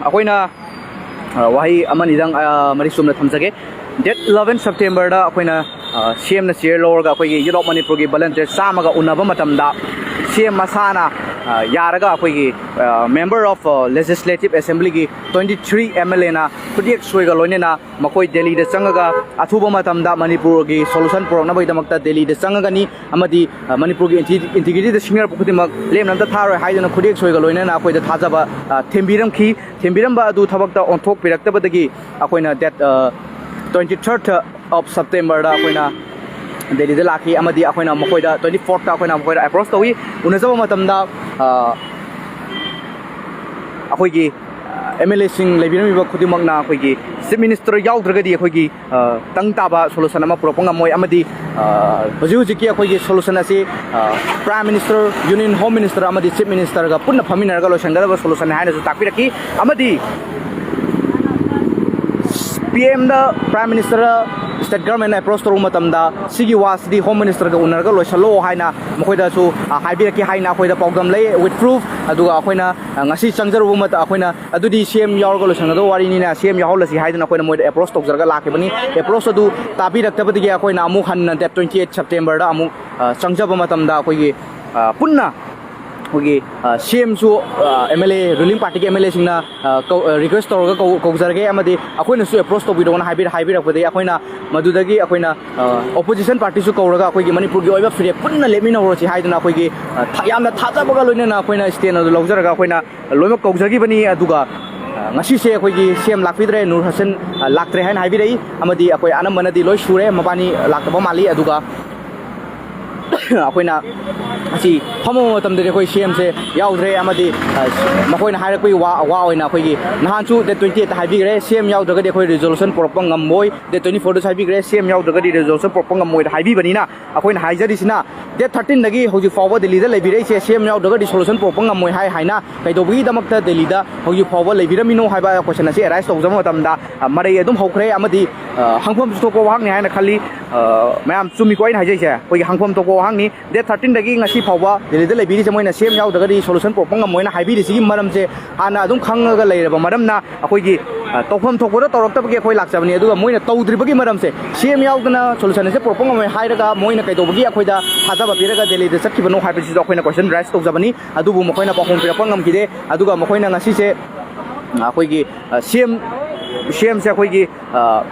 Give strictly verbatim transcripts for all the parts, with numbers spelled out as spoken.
ꯑꯩꯈꯣꯏꯅ ꯑ, ꯋꯥꯍꯩ ꯑꯃꯅꯤꯗꯪ ꯑ, ꯃꯔꯤꯛ ꯆꯨꯝꯅ ꯊꯝꯖꯒꯦ꯫ Date eleven September ꯗ ꯑꯩꯈꯣꯏꯅ ꯁꯤ ꯑꯦꯝꯅ ꯆꯦꯌꯔ ꯂꯧꯔꯒ ꯑꯩꯈꯣꯏꯒꯤ ꯌꯨꯠ ꯑꯣꯐ ꯃꯅꯤꯄꯨꯔꯒꯤ ꯚꯣꯂꯟꯇꯤꯌꯔ ꯆꯥꯝꯃꯒ ꯎꯅꯕ ꯃꯇꯝꯗ ꯁꯤ ꯑꯦꯝ ꯃꯁꯥꯅ ꯑ, ꯌꯥꯔꯒ ꯑꯩꯈꯣꯏꯒꯤ member of legislative assembly ꯒꯤ twenty three M L A ꯅ ꯈꯨꯗꯦꯛ ꯁꯣꯏꯒ ꯂꯣꯏꯅꯅ ꯃꯈꯣꯏ ꯗꯦꯜꯂꯤꯗ ꯆꯪꯉꯒ ꯑꯊꯨꯕ ꯃꯇꯝꯗ ꯃꯅꯤꯄꯨꯔꯒꯤ ꯁꯣꯂꯨꯁꯟ ꯄꯨꯔꯛꯅꯕꯒꯤꯗꯃꯛꯇ ꯗꯦꯜꯂꯤꯗ ꯆꯪꯉꯒꯅꯤ ꯑꯃꯗꯤ ꯃꯅꯤꯄꯨꯔꯒꯤ ꯏꯟꯇꯤꯒ꯭ꯔꯤꯇꯤꯗ ꯁꯤꯡꯅꯔꯛꯄ ꯈꯨꯗꯤꯡꯃꯛ ꯂꯦꯝꯅ ꯑꯝꯇ ꯊꯥꯔꯣꯏ ꯍꯥꯏꯗꯨꯅ ꯈꯨꯗꯦꯛ ꯁꯣꯏꯒ ꯂꯣꯏꯅꯅ ꯑꯩꯈꯣꯏꯗ ꯊꯥꯖꯕ ꯊꯦꯝꯕꯤꯔꯝꯈꯤ꯫ ꯊꯦꯝꯕꯤꯔꯝꯕ ꯑꯗꯨ ꯊꯕꯛꯇ ꯑꯣꯟꯊꯣꯛꯄꯤꯔꯛꯇꯕꯗꯒꯤ ꯑꯩꯈꯣꯏꯅ date twenty third of September ꯗ ꯑꯩꯈꯣꯏꯅ ꯗꯦꯜꯂꯤꯗ ꯂꯥꯛꯈꯤ ꯑꯃꯗꯤ ꯑꯩꯈꯣꯏꯅ ꯃꯈꯣꯏꯗ twenty fourth ꯇ ꯑꯩꯈꯣꯏꯅ ꯃꯈꯣꯏꯗ ꯑꯦꯄ꯭ꯔꯣꯁ ꯇꯧꯏ꯫ ꯎꯅꯖꯕ ꯃꯇꯝꯗ ꯑꯩꯈꯣꯏꯒꯤ ꯑꯦꯝ ꯑꯦꯜ ꯑꯦꯁꯤꯡ ꯂꯩꯕꯤꯔꯝꯃꯤꯕ ꯈꯨꯗꯤꯡꯃꯛꯅ ꯑꯩꯈꯣꯏꯒꯤ ꯆꯤꯐ ꯃꯤꯅꯤꯁꯇꯔ ꯌꯥꯎꯗ꯭ꯔꯒꯗꯤ ꯑꯩꯈꯣꯏꯒꯤ ꯇꯪ ꯇꯥꯕ ꯁꯣꯂꯨꯁꯟ ꯑꯃ ꯄꯨꯔꯛꯄ ꯉꯝꯃꯣꯏ ꯑꯃꯗꯤ ꯍꯧꯖꯤꯛ ꯍꯧꯖꯤꯛꯀꯤ ꯑꯩꯈꯣꯏꯒꯤ ꯁꯣꯂꯨꯁꯟ ꯑꯁꯤ prime minister, union home minister ꯑꯃꯗꯤ ꯆꯤꯐ ꯃꯤꯅꯤꯁꯇꯔꯒ ꯄꯨꯟꯅ ꯐꯝꯃꯤꯟꯅꯔꯒ ꯂꯣꯏꯁꯤꯟꯒꯗꯕ ꯁꯣꯂꯨꯁꯟꯅꯤ ꯍꯥꯏꯅꯁꯨ ꯇꯥꯛꯄꯤꯔꯛꯈꯤ꯫ ꯑꯃꯗꯤ ꯄꯤ ꯑꯦꯝꯗ, ꯄ꯭ꯔꯥꯏꯝ ꯃꯤꯅꯤꯁꯇꯔꯗ ꯁ꯭ꯇꯦꯠ ꯒꯔꯃꯦꯟꯅ ꯑꯦꯄ꯭ꯔꯣꯁ ꯇꯧꯔꯛꯄ ꯃꯇꯝꯗ ꯁꯤꯒꯤ ꯋꯥꯁꯤꯗꯤ ꯍꯣꯝ ꯃꯤꯅꯤꯁꯇꯔꯒ ꯎꯅꯔꯒ ꯂꯣꯏꯁꯤꯜꯂꯣ ꯍꯥꯏꯅ ꯃꯈꯣꯏꯗꯁꯨ ꯍꯥꯏꯕꯤꯔꯛꯀꯦ ꯍꯥꯏꯅ ꯑꯩꯈꯣꯏꯗ ꯄꯥꯎꯗꯝ ꯂꯩ with proof꯫ ꯑꯗꯨꯒ ꯑꯩꯈꯣꯏꯅ ꯉꯁꯤ ꯆꯪꯖꯔꯨꯕ ꯃꯇꯝ ꯑꯩꯈꯣꯏꯅ ꯑꯗꯨꯗꯤ ꯁꯤ ꯑꯦꯝ ꯌꯥꯎꯔꯒ ꯂꯣꯏꯁꯤꯟꯒꯗꯕ ꯋꯥꯔꯤꯅꯤꯅ ꯁꯤ ꯑꯦꯝ ꯌꯥꯎꯍꯜꯂꯁꯤ ꯍꯥꯏꯗꯨꯅ ꯑꯩꯈꯣꯏꯅ ꯃꯣꯏꯗ ꯑꯦꯄ꯭ꯔꯣꯁ ꯇꯧꯖꯔꯒ ꯂꯥꯛꯈꯤꯕꯅꯤ꯫ ꯑꯦꯄ꯭ꯔꯣꯁ ꯑꯗꯨ ꯇꯥꯕꯤꯔꯛꯇꯕꯗꯒꯤ ꯑꯩꯈꯣꯏꯅ ꯑꯃꯨꯛ ꯍꯟꯅ date twenty eight September ꯗ ꯑꯃꯨꯛ ꯆꯪꯖꯕ ꯃꯇꯝꯗ ꯑꯩꯈꯣꯏꯒꯤ ꯄꯨꯟꯅ ꯑꯩꯈꯣꯏꯒꯤ ꯁꯤ ꯑꯦꯝꯁꯨ ꯑꯦꯝ ꯑꯦꯜ ꯑꯦ, ꯔꯨꯂꯤꯡ ꯄꯥꯔꯇꯤꯒꯤ ꯑꯦꯝ ꯑꯦꯜ ꯑꯦꯁꯤꯡꯅ ꯔꯤꯀ꯭ꯋꯦꯁ ꯇꯧꯔꯒ ꯀꯧꯖꯔꯒꯦ ꯑꯃꯗꯤ ꯑꯩꯈꯣꯏꯅꯁꯨ ꯑꯦꯄ꯭ꯔꯣꯁ ꯇꯧꯕꯤꯔꯛꯑꯣꯅ ꯍꯥꯏꯕꯤꯔꯛꯄꯗꯒꯤ ꯑꯩꯈꯣꯏꯅ ꯃꯗꯨꯗꯒꯤ ꯑꯩꯈꯣꯏꯅ ꯑꯣꯄꯣꯖꯤꯁꯟ ꯄꯥꯔꯇꯤꯁꯨ ꯀꯧꯔꯒ ꯑꯩꯈꯣꯏꯒꯤ ꯃꯅꯤꯄꯨꯔꯒꯤ ꯑꯣꯏꯕ ꯐꯤꯔꯦꯞ ꯄꯨꯟꯅ ꯂꯦꯞꯃꯤꯟꯅꯍꯧꯔꯁꯤ ꯍꯥꯏꯗꯨꯅ ꯑꯩꯈꯣꯏꯒꯤ ꯌꯥꯝꯅ ꯊꯥꯖꯕꯒ ꯂꯣꯏꯅꯅ ꯑꯩꯈꯣꯏꯅ ꯁ꯭ꯇꯦꯟ ꯑꯗꯨ ꯂꯧꯖꯔꯒ ꯑꯩꯈꯣꯏꯅ ꯂꯣꯏꯅꯃꯛ ꯀꯧꯖꯈꯤꯕꯅꯤ꯫ ꯑꯗꯨꯒ ꯉꯁꯤꯁꯦ ꯑꯩꯈꯣꯏꯒꯤ ꯁꯤ ꯑꯦꯝ ꯂꯥꯛꯄꯤꯗ꯭ꯔꯦ, ꯅꯨꯔ ꯍꯁꯟ ꯂꯥꯛꯇ꯭ꯔꯦ ꯍꯥꯏꯅ ꯍꯥꯏꯕꯤꯔꯛꯏ ꯑꯃꯗꯤ ꯑꯩꯈꯣꯏ ꯑꯅꯝꯕꯅꯗꯤ ꯂꯣꯏ ꯁꯨꯔꯦ, ꯃꯕꯥꯅꯤ ꯂꯥꯛꯇꯕ ꯃꯥꯜꯂꯤ꯫ ꯑꯗꯨꯒ ꯑꯩꯈꯣꯏꯅ ꯑꯁꯤ ꯐꯝꯃꯕ ꯃꯇꯝꯗꯗꯤ ꯑꯩꯈꯣꯏ ꯁꯤ ꯑꯦꯝꯁꯦ ꯌꯥꯎꯗ꯭ꯔꯦ ꯑꯃꯗꯤ ꯃꯈꯣꯏꯅ ꯍꯥꯏꯔꯛꯄꯒꯤ ꯋꯥ ꯋꯥ ꯑꯣꯏꯅ ꯑꯩꯈꯣꯏꯒꯤ ꯅꯍꯥꯟꯁꯨ date twenty eight ꯍꯥꯏꯕꯤꯈ꯭ꯔꯦ, ꯁꯤ ꯑꯦꯝ ꯌꯥꯎꯗ꯭ꯔꯒꯗꯤ ꯑꯩꯈꯣꯏ ꯔꯤꯖꯣꯂꯨꯁꯟ ꯄꯨꯔꯛꯄ ꯉꯝꯃꯣꯏ꯫ Date twenty four ꯗꯁꯨ ꯍꯥꯏꯕꯤꯈ꯭ꯔꯦ, ꯁꯤ ꯑꯦꯝ ꯌꯥꯎꯗ꯭ꯔꯒꯗꯤ ꯔꯤꯖꯣꯂꯨꯁꯟ ꯄꯨꯔꯛꯄ ꯉꯝꯃꯣꯏꯅ ꯍꯥꯏꯕꯤꯕꯅꯤꯅ ꯑꯩꯈꯣꯏꯅ ꯍꯥꯏꯖꯔꯤꯁꯤꯅ date thirteen ꯗꯒꯤ ꯍꯧꯖꯤꯛ ꯐꯥꯎꯕ ꯗꯦꯜꯂꯤꯗ ꯂꯩꯕꯤꯔꯛꯏꯁꯦ ꯁꯤ ꯑꯦꯝ ꯌꯥꯎꯗ꯭ꯔꯒꯗꯤ ꯁꯣꯂꯨꯁꯟ ꯄꯨꯔꯛꯄ ꯉꯝꯃꯣꯏ ꯍꯥꯏ ꯍꯥꯏꯅ ꯀꯩꯗꯧꯕꯒꯤꯗꯃꯛꯇ ꯗꯦꯜꯂꯤꯗ ꯍꯧꯖꯤꯛ ꯐꯥꯎꯕ ꯂꯩꯕꯤꯔꯝꯃꯤꯅꯣ ꯍꯥꯏꯕ ꯀꯣꯏꯁꯟ ꯑꯁꯤ ꯑꯦꯔꯥꯏꯁ ꯇꯧꯖꯕ ꯃꯇꯝꯗ ꯃꯔꯩ ꯑꯗꯨꯝ ꯍꯧꯈ꯭ꯔꯦ ꯑꯃꯗꯤ ꯍꯪꯐꯝꯁꯨ ꯊꯣꯛꯄ ꯋꯥꯍꯪꯅꯤ ꯍꯥꯏꯅ ꯈꯜꯂꯤ꯫ ꯃꯌꯥꯝ ꯆꯨꯝꯃꯤꯀꯣ ꯑꯩꯅ ꯍꯥꯏꯖꯩꯁꯦ? ꯑꯩꯈꯣꯏꯒꯤ ꯍꯪꯐꯝ ꯊꯣꯛꯄ ꯋꯥꯍꯪꯅꯤ꯫ ꯗꯦꯠ ꯊꯥꯔꯇꯤꯟꯗꯒꯤ ꯉꯁꯤ ꯐꯥꯎꯕ ꯗꯦꯜꯂꯤꯗ ꯂꯩꯕꯤꯔꯤꯁꯦ ꯃꯣꯏꯅ ꯁꯤ ꯑꯦꯝ ꯌꯥꯎꯗ꯭ꯔꯒꯗꯤ ꯁꯣꯂꯨꯁꯟ ꯄꯨꯔꯛꯄ ꯉꯝꯃꯣꯏꯅ ꯍꯥꯏꯕꯤꯔꯤꯁꯤꯒꯤ ꯃꯔꯝꯁꯦ ꯍꯥꯟꯅ ꯑꯗꯨꯝ ꯈꯪꯉꯒ ꯂꯩꯔꯕ ꯃꯔꯝꯅ ꯑꯩꯈꯣꯏꯒꯤ, ꯑ, ꯇꯧꯐꯝ ꯊꯣꯛꯄꯗꯣ ꯇꯧꯔꯛꯇꯕꯒꯤ ꯑꯩꯈꯣꯏ ꯂꯥꯛꯆꯕꯅꯤ꯫ ꯑꯗꯨꯒ ꯃꯣꯏꯅ ꯇꯧꯗ꯭ꯔꯤꯕꯒꯤ ꯃꯔꯝꯁꯦ, ꯁꯤ ꯑꯦꯝ ꯌꯥꯎꯗꯅ ꯁꯣꯂꯨꯁꯟ ꯑꯁꯦ ꯄꯨꯔꯛꯄ ꯉꯝꯃꯣꯏ ꯍꯥꯏꯔꯒ ꯃꯣꯏꯅ ꯀꯩꯗꯧꯕꯒꯤ ꯑꯩꯈꯣꯏꯗ ꯊꯥꯖꯕ ꯄꯤꯔꯒ ꯗꯦꯜꯂꯤꯗ ꯆꯠꯈꯤꯕꯅꯣ ꯍꯥꯏꯕꯁꯤꯁꯨ ꯑꯩꯈꯣꯏꯅ ꯀꯣꯏꯁꯟ ꯔꯦꯖ ꯇꯧꯖꯕꯅꯤ꯫ ꯑꯗꯨꯕꯨ ꯃꯈꯣꯏꯅ ꯄꯥꯎꯈꯨꯝ ꯄꯤꯔꯛꯄ ꯉꯝꯈꯤꯗꯦ꯫ ꯑꯗꯨꯒ ꯃꯈꯣꯏꯅ ꯉꯁꯤꯁꯦ ꯑꯩꯈꯣꯏꯒꯤ, ꯑ, ꯁꯤ ꯑꯦꯝ, ꯁꯤ ꯑꯦꯝꯁꯦ ꯑꯩꯈꯣꯏꯒꯤ, ꯑ,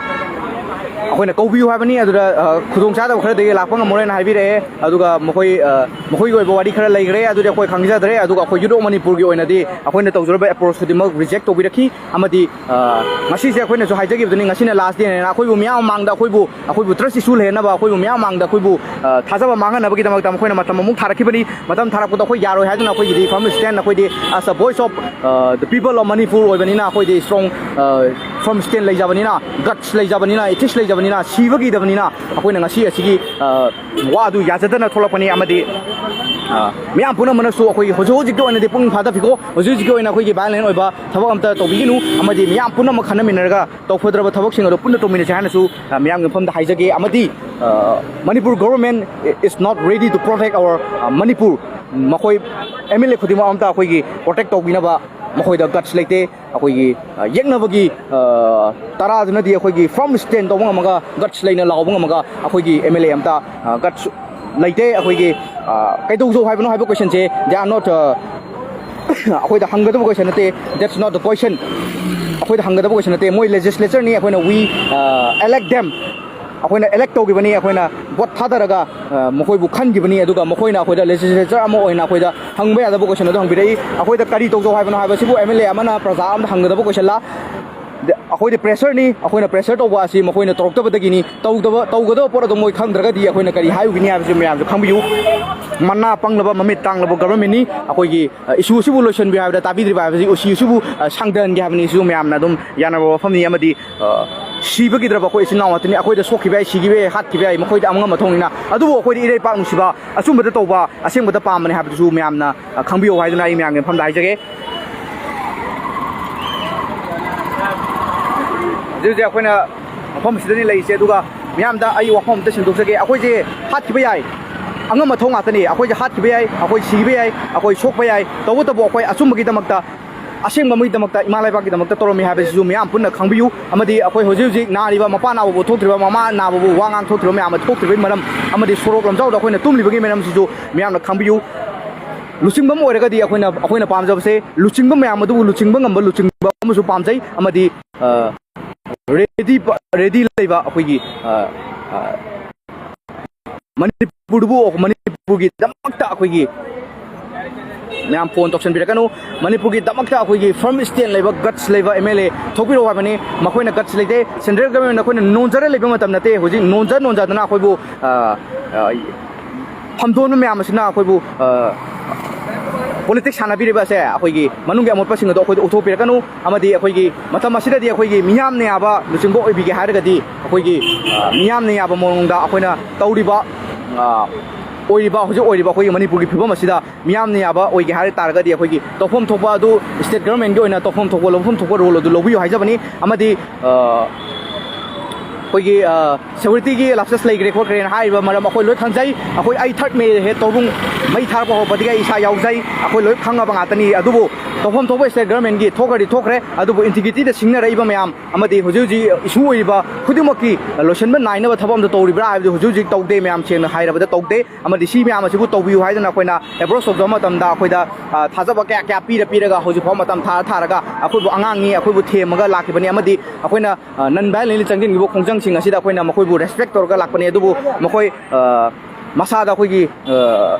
ꯑꯩꯈꯣꯏꯅ ꯀꯧꯕꯤꯌꯨ ꯍꯥꯏꯕꯅꯤ꯫ ꯑꯗꯨꯗ, ꯑ, ꯈꯨꯗꯣꯡꯆꯥꯗꯕ ꯈꯔꯗꯒꯤ ꯂꯥꯛꯄ ꯉꯝꯃꯔꯣꯏꯅ ꯍꯥꯏꯕꯤꯔꯛꯑꯦ꯫ ꯑꯗꯨꯒ ꯃꯈꯣꯏ, ꯑ, ꯃꯈꯣꯏꯒꯤ ꯑꯣꯏꯕ ꯋꯥꯔꯤ ꯈꯔ ꯂꯩꯈ꯭ꯔꯦ, ꯑꯗꯨꯗꯤ ꯑꯩꯈꯣꯏ ꯈꯪꯖꯗ꯭ꯔꯦ꯫ ꯑꯗꯨꯒ ꯑꯩꯈꯣꯏ ꯌꯨꯠ ꯑꯣꯐ ꯃꯅꯤꯄꯨꯔꯒꯤ ꯑꯣꯏꯅꯗꯤ ꯑꯩꯈꯣꯏꯅ ꯇꯧꯖꯔꯕ ꯑꯦꯄ꯭ꯔꯣꯆ ꯈꯨꯗꯤꯡꯃꯛ ꯔꯤꯖꯦꯛ ꯇꯧꯕꯤꯔꯛꯈꯤ꯫ ꯑꯃꯗꯤ, ꯑ, ꯉꯁꯤꯁꯦ ꯑꯩꯈꯣꯏꯅꯁꯨ ꯍꯥꯏꯖꯈꯤꯕꯗꯨꯅꯤ, ꯉꯁꯤꯅ ꯂꯥꯁ ꯗꯦꯅꯦꯅ꯫ ꯑꯩꯈꯣꯏꯕꯨ ꯃꯤꯌꯥꯝ ꯃꯃꯥꯡꯗ ꯑꯩꯈꯣꯏꯕꯨ, ꯑꯩꯈꯣꯏꯕꯨ ꯇ꯭ꯔꯁ ꯏꯁꯨ ꯂꯩꯍꯟꯅꯕ, ꯑꯩꯈꯣꯏꯕꯨ ꯃꯤꯌꯥꯝ ꯃꯃꯥꯡꯗ ꯑꯩꯈꯣꯏꯕꯨ, ꯑ, ꯊꯥꯖꯕ ꯃꯥꯡꯍꯟꯅꯕꯒꯤꯗꯃꯛꯇ ꯃꯈꯣꯏꯅ ꯃꯇꯝ ꯑꯃꯨꯛ ꯊꯥꯔꯛꯈꯤꯕꯅꯤ꯫ ꯃꯇꯝ ꯊꯥꯔꯛꯄꯗ ꯑꯩꯈꯣꯏ ꯌꯥꯔꯣꯏ ꯍꯥꯏꯗꯨꯅ ꯑꯩꯈꯣꯏꯒꯤꯗꯤ ꯐꯥꯔꯝ ꯁ꯭ꯇꯦꯟ, ꯑꯩꯈꯣꯏꯗꯤ as a voice of, uh, the people of Manipur ꯑꯣꯏꯕꯅꯤꯅ, ꯑꯩꯈꯣꯏꯗꯤ ꯁ꯭ꯇꯔꯣꯡ, ꯑ, ꯐꯥꯔꯝ ꯁ꯭ꯇꯦꯟ ꯂꯩꯖꯕꯅꯤꯅ, ꯒꯠꯁ ꯂꯩꯖꯕꯅꯤꯅ, ꯏꯊꯤꯛꯁ ꯂꯩꯖꯕꯅꯤꯅ, ꯁꯤꯕꯒꯤꯗꯕꯅꯤꯅ ꯑꯩꯈꯣꯏꯅ ꯉꯁꯤ ꯑꯁꯤꯒꯤ, ꯑ, ꯋꯥꯗꯨ ꯌꯥꯖꯗꯅ ꯊꯣꯛꯂꯛꯄꯅꯤ꯫ ꯑꯃꯗꯤ, ꯑ, ꯃꯤꯌꯥꯝ ꯄꯨꯝꯅꯃꯛꯅꯁꯨ ꯑꯩꯈꯣꯏꯒꯤ ꯍꯧꯖꯤꯛ ꯍꯧꯖꯤꯛꯀꯤ ꯑꯣꯏꯅꯗꯤ ꯄꯨꯛꯅꯤꯡ ꯐꯥꯗꯕꯤꯀꯣ, ꯍꯧꯖꯤꯛ ꯍꯧꯖꯤꯛꯀꯤ ꯑꯣꯏꯅ ꯑꯩꯈꯣꯏꯒꯤ ꯚꯥꯏꯂꯦꯟ ꯑꯣꯏꯕ ꯊꯕꯛ ꯑꯝꯇ ꯇꯧꯕꯤꯒꯅꯨ꯫ ꯑꯃꯗꯤ ꯃꯤꯌꯥꯝ ꯄꯨꯝꯅꯃꯛ ꯈꯟꯅꯃꯤꯟꯅꯔꯒ ꯇꯧꯐꯗ꯭ꯔꯕ ꯊꯕꯛꯁꯤꯡ ꯑꯗꯨ ꯄꯨꯟꯅ ꯇꯧꯃꯤꯟꯅꯁꯤ ꯍꯥꯏꯅꯁꯨ, ꯑ, ꯃꯤꯌꯥꯝꯒꯤ ꯃꯐꯝꯗ ꯍꯥꯏꯖꯒꯦ꯫ ꯑꯃꯗꯤ, ꯑ, Manipur government is not ready to protect our, ꯑ, Manipur꯫ ꯃꯈꯣꯏ ꯑꯦꯝ ꯑꯦꯜ ꯑꯦ ꯈꯨꯗꯤꯡꯃꯛ ꯑꯝꯇ ꯑꯩꯈꯣꯏꯒꯤ ꯄ꯭ꯔꯣꯇꯦꯛ ꯇꯧꯕꯤꯅꯕ ꯃꯈꯣꯏꯗ ꯒꯠꯁ ꯂꯩꯇꯦ꯫ ꯑꯩꯈꯣꯏꯒꯤ, ꯑ, ꯌꯦꯛꯅꯕꯒꯤ, ꯑ, ꯇꯔꯥꯗꯨꯅꯗꯤ ꯑꯩꯈꯣꯏꯒꯤ ꯐꯥꯔꯝ ꯁ꯭ꯇꯦꯟ ꯇꯧꯕ ꯉꯝꯃꯒ, ꯒꯠꯁ ꯂꯩꯅ ꯂꯥꯎꯕ ꯉꯝꯃꯒ, ꯑꯩꯈꯣꯏꯒꯤ ꯑꯦꯝ ꯑꯦꯜ ꯑꯦ ꯑꯝꯇ, ꯑ, ꯒꯠꯁ ꯂꯩꯇꯦ꯫ ꯑꯩꯈꯣꯏꯒꯤ, ꯑ, ꯀꯩꯗꯧꯖꯧ ꯍꯥꯏꯕꯅꯣ ꯍꯥꯏꯕ ꯀꯣꯏꯁꯟꯁꯦ, they are not, ꯑ, ꯑꯩꯈꯣꯏꯗ ꯍꯪꯒꯗꯕ ꯀꯣꯏꯁꯟ ꯅꯠꯇꯦ꯫ That's not the question꯫ ꯑꯩꯈꯣꯏꯗ ꯍꯪꯒꯗꯕ ꯀꯣꯏꯁꯟ ꯅꯠꯇꯦ꯫ ꯃꯣꯏ ꯂꯦꯖꯤꯁꯂꯦꯆꯔꯅꯤ꯫ ꯑꯩꯈꯣꯏꯅ we, ꯑ, elect them꯫ ꯑꯩꯈꯣꯏꯅ ꯑꯦꯂꯦꯛ ꯇꯧꯈꯤꯕꯅꯤ, ꯑꯩꯈꯣꯏꯅ ꯚꯣꯠ ꯊꯥꯗꯔꯒ, ꯑ, ꯃꯈꯣꯏꯕꯨ ꯈꯟꯈꯤꯕꯅꯤ꯫ ꯑꯗꯨꯒ ꯃꯈꯣꯏꯅ ꯑꯩꯈꯣꯏꯗ ꯂꯦꯖꯤꯁꯂꯦꯆꯔ ꯑꯃ ꯑꯣꯏꯅ ꯑꯩꯈꯣꯏꯗ ꯍꯪꯕ ꯌꯥꯗꯕ ꯀꯣꯏꯁꯟ ꯑꯗꯨ ꯍꯪꯕꯤꯔꯛꯏ꯫ ꯑꯩꯈꯣꯏꯗ ꯀꯔꯤ ꯇꯧꯖꯧ ꯍꯥꯏꯕꯅꯣ ꯍꯥꯏꯕꯁꯤꯕꯨ ꯑꯦꯝ ꯑꯦꯜ ꯑꯦ ꯑꯃꯅ ꯄ꯭ꯔꯖꯥ ꯑꯃꯗ ꯍꯪꯒꯗꯕ ꯀꯣꯏꯁꯟꯂꯥ? ꯗ-, ꯑꯩꯈꯣꯏꯗꯤ ꯄ꯭ꯔꯦꯁꯔꯅꯤ꯫ ꯑꯩꯈꯣꯏꯅ ꯄ꯭ꯔꯦꯁꯔ ꯇꯧꯕ ꯑꯁꯤ ꯃꯈꯣꯏꯅ ꯇꯧꯔꯛꯇꯕꯗꯒꯤꯅꯤ꯫ ꯇꯧꯗꯕ, ꯇꯧꯒꯗꯕ ꯄꯣꯠ ꯑꯗꯨ ꯃꯣꯏ ꯈꯪꯗ꯭ꯔꯒꯗꯤ ꯑꯩꯈꯣꯏꯅ ꯀꯔꯤ ꯍꯥꯏꯔꯨꯒꯅꯤ ꯍꯥꯏꯕꯁꯤ ꯃꯌꯥꯝꯁꯨ ꯈꯪꯕꯤꯌꯨ꯫ ꯃꯅꯥ ꯄꯪꯂꯕ, ꯃꯃꯤꯠ ꯇꯥꯡꯂꯕ ꯒꯚꯔꯟꯃꯦꯟꯅꯤ꯫ ꯑꯩꯈꯣꯏꯒꯤ, ꯑ, ꯏꯁꯨ ꯑꯁꯤꯕꯨ ꯂꯣꯏꯁꯤꯟꯕꯤꯌꯨ ꯍꯥꯏꯕꯗ ꯇꯥꯕꯤꯗ꯭ꯔꯤꯕ ꯍꯥꯏꯕꯁꯤ, ꯏꯁꯨ ꯑꯁꯤꯕꯨ, ꯑ, ꯁꯥꯡꯊꯍꯟꯒꯦ ꯍꯥꯏꯕꯅꯤ꯫ ꯁꯤꯁꯨ ꯃꯌꯥꯝꯅ ꯑꯗꯨꯝ ꯌꯥꯅꯕ ꯋꯥꯐꯝꯅꯤ꯫ ꯑꯃꯗꯤ, ꯑ, ꯁꯤꯕꯒꯤꯗ꯭ꯔꯕ ꯑꯩꯈꯣꯏ ꯏꯆꯤꯟ ꯏꯅꯥꯎ ꯉꯥꯛꯇꯅꯤ꯫ ꯑꯩꯈꯣꯏꯗ ꯁꯣꯛꯈꯤꯕ ꯌꯥꯏ, ꯁꯤꯈꯤꯕ ꯌꯥꯏ, ꯍꯥꯠꯈꯤꯕ ꯌꯥꯏ, ꯃꯈꯣꯏꯗꯤ ꯑꯉꯝ ꯑꯊꯧꯅꯤꯅ꯫ ꯑꯗꯨꯕꯨ ꯑꯩꯈꯣꯏꯗꯤ ꯏꯔꯩꯄꯥꯛ ꯅꯨꯡꯁꯤꯕ, ꯑꯆꯨꯝꯕꯗ ꯇꯧꯕ, ꯑꯁꯦꯡꯕꯗ ꯄꯥꯝꯕꯅꯤ ꯍꯥꯏꯕꯗꯨꯁꯨ ꯃꯌꯥꯝꯅ, ꯑ, ꯈꯪꯕꯤꯌꯨ ꯍꯥꯏꯗꯨꯅ ꯑꯩ ꯃꯌꯥꯝꯒꯤ ꯃꯐꯝꯗ ꯍꯥꯏꯖꯒꯦ꯫ ꯍꯧꯖꯤꯛ ꯍꯧꯖꯤꯛ ꯑꯩꯈꯣꯏꯅ ꯃꯐꯝ ꯑꯁꯤꯗꯅꯤ ꯂꯩꯔꯤꯁꯦ꯫ ꯑꯗꯨꯒ ꯃꯤꯌꯥꯝꯗ ꯑꯩ ꯋꯥꯐꯝ ꯑꯝꯇ ꯁꯦꯡꯗꯣꯛꯆꯒꯦ꯫ ꯑꯩꯈꯣꯏꯁꯦ ꯍꯥꯠꯈꯤꯕ ꯌꯥꯏ, ꯑꯉꯝ ꯑꯊꯧ ꯉꯥꯛꯇꯅꯤ꯫ ꯑꯩꯈꯣꯏꯁꯦ ꯍꯥꯠꯈꯤꯕ ꯌꯥꯏ, ꯑꯩꯈꯣꯏ ꯁꯤꯕ ꯌꯥꯏ, ꯑꯩꯈꯣꯏ ꯁꯣꯛꯄ ꯌꯥꯏ, ꯇꯧꯕꯇꯕꯨ ꯑꯩꯈꯣꯏ ꯑꯆꯨꯝꯕꯒꯤꯗꯃꯛꯇ, ꯑꯁꯦꯡꯕ ꯃꯤꯒꯤꯗꯃꯛꯇ, ꯏꯃꯥ ꯂꯩꯕꯥꯛꯀꯤꯗꯃꯛꯇ ꯇꯧꯔꯝꯃꯤ ꯍꯥꯏꯕꯁꯤꯁꯨ ꯃꯤꯌꯥꯝ ꯄꯨꯟꯅ ꯈꯪꯕꯤꯌꯨ꯫ ꯑꯃꯗꯤ ꯑꯩꯈꯣꯏ ꯍꯧꯖꯤꯛ ꯍꯧꯖꯤꯛ ꯅꯥꯔꯤꯕ, ꯃꯄꯥ ꯅꯥꯕꯕꯨ ꯊꯣꯛꯇ꯭ꯔꯤꯕ, ꯃꯃꯥ ꯅꯥꯕꯕꯨ ꯋꯥ ꯉꯥꯡ ꯊꯣꯛꯇ꯭ꯔꯤꯕ ꯃꯌꯥꯝ ꯑꯃ ꯊꯣꯛꯇ꯭ꯔꯤꯕꯒꯤ ꯃꯔꯝ, ꯑꯃꯗꯤ ꯁꯣꯔꯣꯛ ꯂꯝꯖꯥꯎꯗ ꯑꯩꯈꯣꯏꯅ ꯇꯨꯝꯂꯤꯕꯒꯤ ꯃꯔꯝꯁꯤꯁꯨ ꯃꯤꯌꯥꯝꯅ ꯈꯪꯕꯤꯌꯨ꯫ ꯂꯨꯆꯤꯡꯕ ꯑꯃ ꯑꯣꯏꯔꯒꯗꯤ ꯑꯩꯈꯣꯏꯅ, ꯑꯩꯈꯣꯏꯅ ꯄꯥꯝꯖꯕꯁꯦ, ꯂꯨꯆꯤꯡꯕ ꯃꯌꯥꯝ ꯑꯗꯨꯕꯨ ꯂꯨꯆꯤꯡꯕ ꯉꯝꯕ ꯂꯨꯆꯤꯡꯕ ꯑꯃꯁꯨ ꯄꯥꯝꯖꯩ꯫ ꯑꯃꯗꯤ, ꯑ, ꯔꯦꯗꯤ, ꯔꯦꯗꯤ ꯂꯩꯕ ꯑꯩꯈꯣꯏꯒꯤ, ꯑ, ꯑ, ꯃꯅꯤꯄꯨꯔꯗꯨꯕꯨ, ꯃꯅꯤꯄꯨꯔꯒꯤꯗꯃꯛꯇ ꯑꯩꯈꯣꯏꯒꯤ ꯃꯌꯥꯝ ꯐꯣꯟ ꯇꯧꯁꯟꯕꯤꯔꯛꯀꯅꯨ꯫ ꯃꯅꯤꯄꯨꯔꯒꯤꯗꯃꯛꯇ ꯑꯩꯈꯣꯏꯒꯤ ꯐꯔꯝ ꯁ꯭ꯇꯦꯟ ꯂꯩꯕ, ꯒꯠꯁ ꯂꯩꯕ ꯑꯦꯝ ꯑꯦꯜ ꯑꯦ ꯊꯣꯛꯄꯤꯔꯛꯑꯣ ꯍꯥꯏꯕꯅꯤ꯫ ꯃꯈꯣꯏꯅ ꯒꯠꯁ ꯂꯩꯇꯦ꯫ ꯁꯦꯟꯇ꯭ꯔꯦꯜ ꯒꯚꯔꯟꯃꯦꯟꯠ ꯑꯩꯈꯣꯏꯅ ꯅꯣꯟꯖꯔ ꯂꯩꯕ ꯃꯇꯝ ꯅꯠꯇꯦ꯫ ꯍꯧꯖꯤꯛ ꯅꯣꯟꯖ ꯅꯣꯟꯖꯗꯅ ꯑꯩꯈꯣꯏꯕꯨ, ꯑ, ꯑ, ꯐꯝꯗꯣꯟꯕ ꯃꯌꯥꯝ ꯑꯁꯤꯅ ꯑꯩꯈꯣꯏꯕꯨ, ꯑ, ꯄꯣꯂꯤꯇꯤꯛꯁ ꯁꯥꯟꯅꯕꯤꯔꯤꯕ ꯑꯁꯦ ꯑꯩꯈꯣꯏꯒꯤ ꯃꯅꯨꯡꯒꯤ ꯑꯃꯣꯠꯄꯁꯤꯡ ꯑꯗꯣ ꯑꯩꯈꯣꯏꯗ ꯎꯠꯊꯣꯛꯄꯤꯔꯛꯀꯅꯨ꯫ ꯑꯃꯗꯤ ꯑꯩꯈꯣꯏꯒꯤ ꯃꯇꯝ ꯑꯁꯤꯗꯗꯤ ꯑꯩꯈꯣꯏꯒꯤ ꯃꯤꯌꯥꯝꯅ ꯌꯥꯕ ꯂꯨꯆꯤꯡꯕ ꯑꯣꯏꯕꯤꯒꯦ ꯍꯥꯏꯔꯒꯗꯤ ꯑꯩꯈꯣꯏꯒꯤ, ꯑ, ꯃꯤꯌꯥꯝꯅ ꯌꯥꯕ ꯃꯑꯣꯡꯗ ꯑꯩꯈꯣꯏꯅ ꯇꯧꯔꯤꯕ, ꯑ, ꯑꯣꯏꯔꯤꯕ, ꯍꯧꯖꯤꯛ ꯑꯣꯏꯔꯤꯕ ꯑꯩꯈꯣꯏꯒꯤ ꯃꯅꯤꯄꯨꯔꯒꯤ ꯐꯤꯕꯝ ꯑꯁꯤꯗ ꯃꯤꯌꯥꯝꯅ ꯌꯥꯕ ꯑꯣꯏꯒꯦ ꯍꯥꯏ ꯇꯥꯔꯒꯗꯤ ꯑꯩꯈꯣꯏꯒꯤ ꯇꯧꯐꯝ ꯊꯣꯛꯄ ꯑꯗꯨ ꯁ꯭ꯇꯦꯠ ꯒꯚꯔꯟꯃꯦꯟꯠꯀꯤ ꯑꯣꯏꯅ ꯇꯧꯐꯝ ꯊꯣꯛꯄ, ꯂꯧꯐꯝ ꯊꯣꯛꯄ ꯔꯣꯜ ꯑꯗꯨ ꯂꯧꯕꯤꯌꯨ ꯍꯥꯏꯖꯕꯅꯤ꯫ ꯑꯃꯗꯤ, ꯑ, ꯑꯩꯈꯣꯏꯒꯤ, ꯑ, ꯁꯦꯀ꯭ꯌꯨꯔꯤꯇꯤꯒꯤ ꯂꯥꯞꯁꯦꯁ ꯂꯩꯈ꯭ꯔꯦ ꯈꯣꯠꯈ꯭ꯔꯦꯅ ꯍꯥꯏꯔꯤꯕ ꯃꯔꯝ ꯑꯩꯈꯣꯏ ꯂꯣꯏ ꯈꯪꯖꯩ꯫ ꯑꯩꯈꯣꯏ, ꯑꯩ ꯊꯥꯔꯠ ꯃꯦ ꯍꯦꯛ ꯇꯧꯕꯨꯡ ꯃꯩ ꯊꯥꯔꯛꯄ ꯍꯧꯔꯛꯄꯗꯒꯤ ꯑꯩ ꯏꯁꯥ ꯌꯥꯎꯖꯩ꯫ ꯑꯩꯈꯣꯏ ꯂꯣꯏ ꯈꯪꯉꯕ ꯉꯥꯛꯇꯅꯤ꯫ ꯑꯗꯨꯕꯨ ꯇꯧꯐꯝ ꯊꯣꯛꯄ ꯁ꯭ꯇꯦꯠ ꯒꯚꯔꯟꯃꯦꯟꯠꯀꯤ ꯊꯣꯛꯈ꯭ꯔꯗꯤ ꯊꯣꯛꯈ꯭ꯔꯦ, ꯑꯗꯨꯕꯨ ꯏꯟꯇꯤꯒ꯭ꯔꯤꯇꯤꯗ ꯁꯤꯡꯅꯔꯛꯏꯕ ꯃꯌꯥꯝ ꯑꯃꯗꯤ ꯍꯧꯖꯤꯛ ꯍꯧꯖꯤꯛ ꯏꯁꯨ ꯑꯣꯏꯔꯤꯕ ꯈꯨꯗꯤꯡꯃꯛꯀꯤ ꯂꯣꯏꯁꯤꯟꯕ ꯅꯥꯏꯅꯕ ꯊꯕꯛ ꯑꯝꯇ ꯇꯧꯔꯤꯕ꯭ꯔꯥ ꯍꯥꯏꯕꯗꯨ ꯍꯧꯖꯤꯛ ꯍꯧꯖꯤꯛ ꯇꯧꯗꯦ꯫ ꯃꯌꯥꯝ ꯁꯦꯡꯅ ꯍꯥꯏꯔꯕꯗ ꯇꯧꯗꯦ꯫ ꯑꯃꯗꯤ ꯁꯤ ꯃꯌꯥꯝ ꯑꯁꯤꯕꯨ ꯇꯧꯕꯤꯌꯨ ꯍꯥꯏꯗꯅ ꯑꯩꯈꯣꯏꯅ ꯑꯦꯄ꯭ꯔꯣꯁ ꯇꯧꯖꯕ ꯃꯇꯝꯗ ꯑꯩꯈꯣꯏꯗ, ꯑ, ꯊꯥꯖꯕ ꯀꯌꯥ ꯀꯌꯥ ꯄꯤꯔ ꯄꯤꯔꯒ ꯍꯧꯖꯤꯛ ꯐꯥꯎ ꯃꯇꯝ ꯊꯥꯔ ꯊꯥꯔꯒ ꯑꯩꯈꯣꯏꯕꯨ ꯑꯉꯥꯡꯅꯤ, ꯑꯩꯈꯣꯏꯕꯨ ꯊꯦꯝꯃꯒ ꯂꯥꯛꯈꯤꯕꯅꯤ꯫ ꯑꯃꯗꯤ ꯑꯩꯈꯣꯏꯅ, ꯑ, ꯅꯟ ꯚꯥꯏꯑꯣꯂꯦꯟꯂꯤ ꯆꯪꯁꯤꯟꯈꯤꯕ ꯈꯣꯡꯖꯪꯁꯤꯡ ꯑꯁꯤꯗ ꯑꯩꯈꯣꯏꯅ ꯃꯈꯣꯏꯕꯨ ꯔꯦꯁꯄꯦꯛ ꯇꯧꯔꯒ ꯂꯥꯛꯄꯅꯤ꯫ ꯑꯗꯨꯕꯨ ꯃꯈꯣꯏ, ꯑ, ꯃꯁꯥꯗ ꯑꯩꯈꯣꯏꯒꯤ, ꯑ,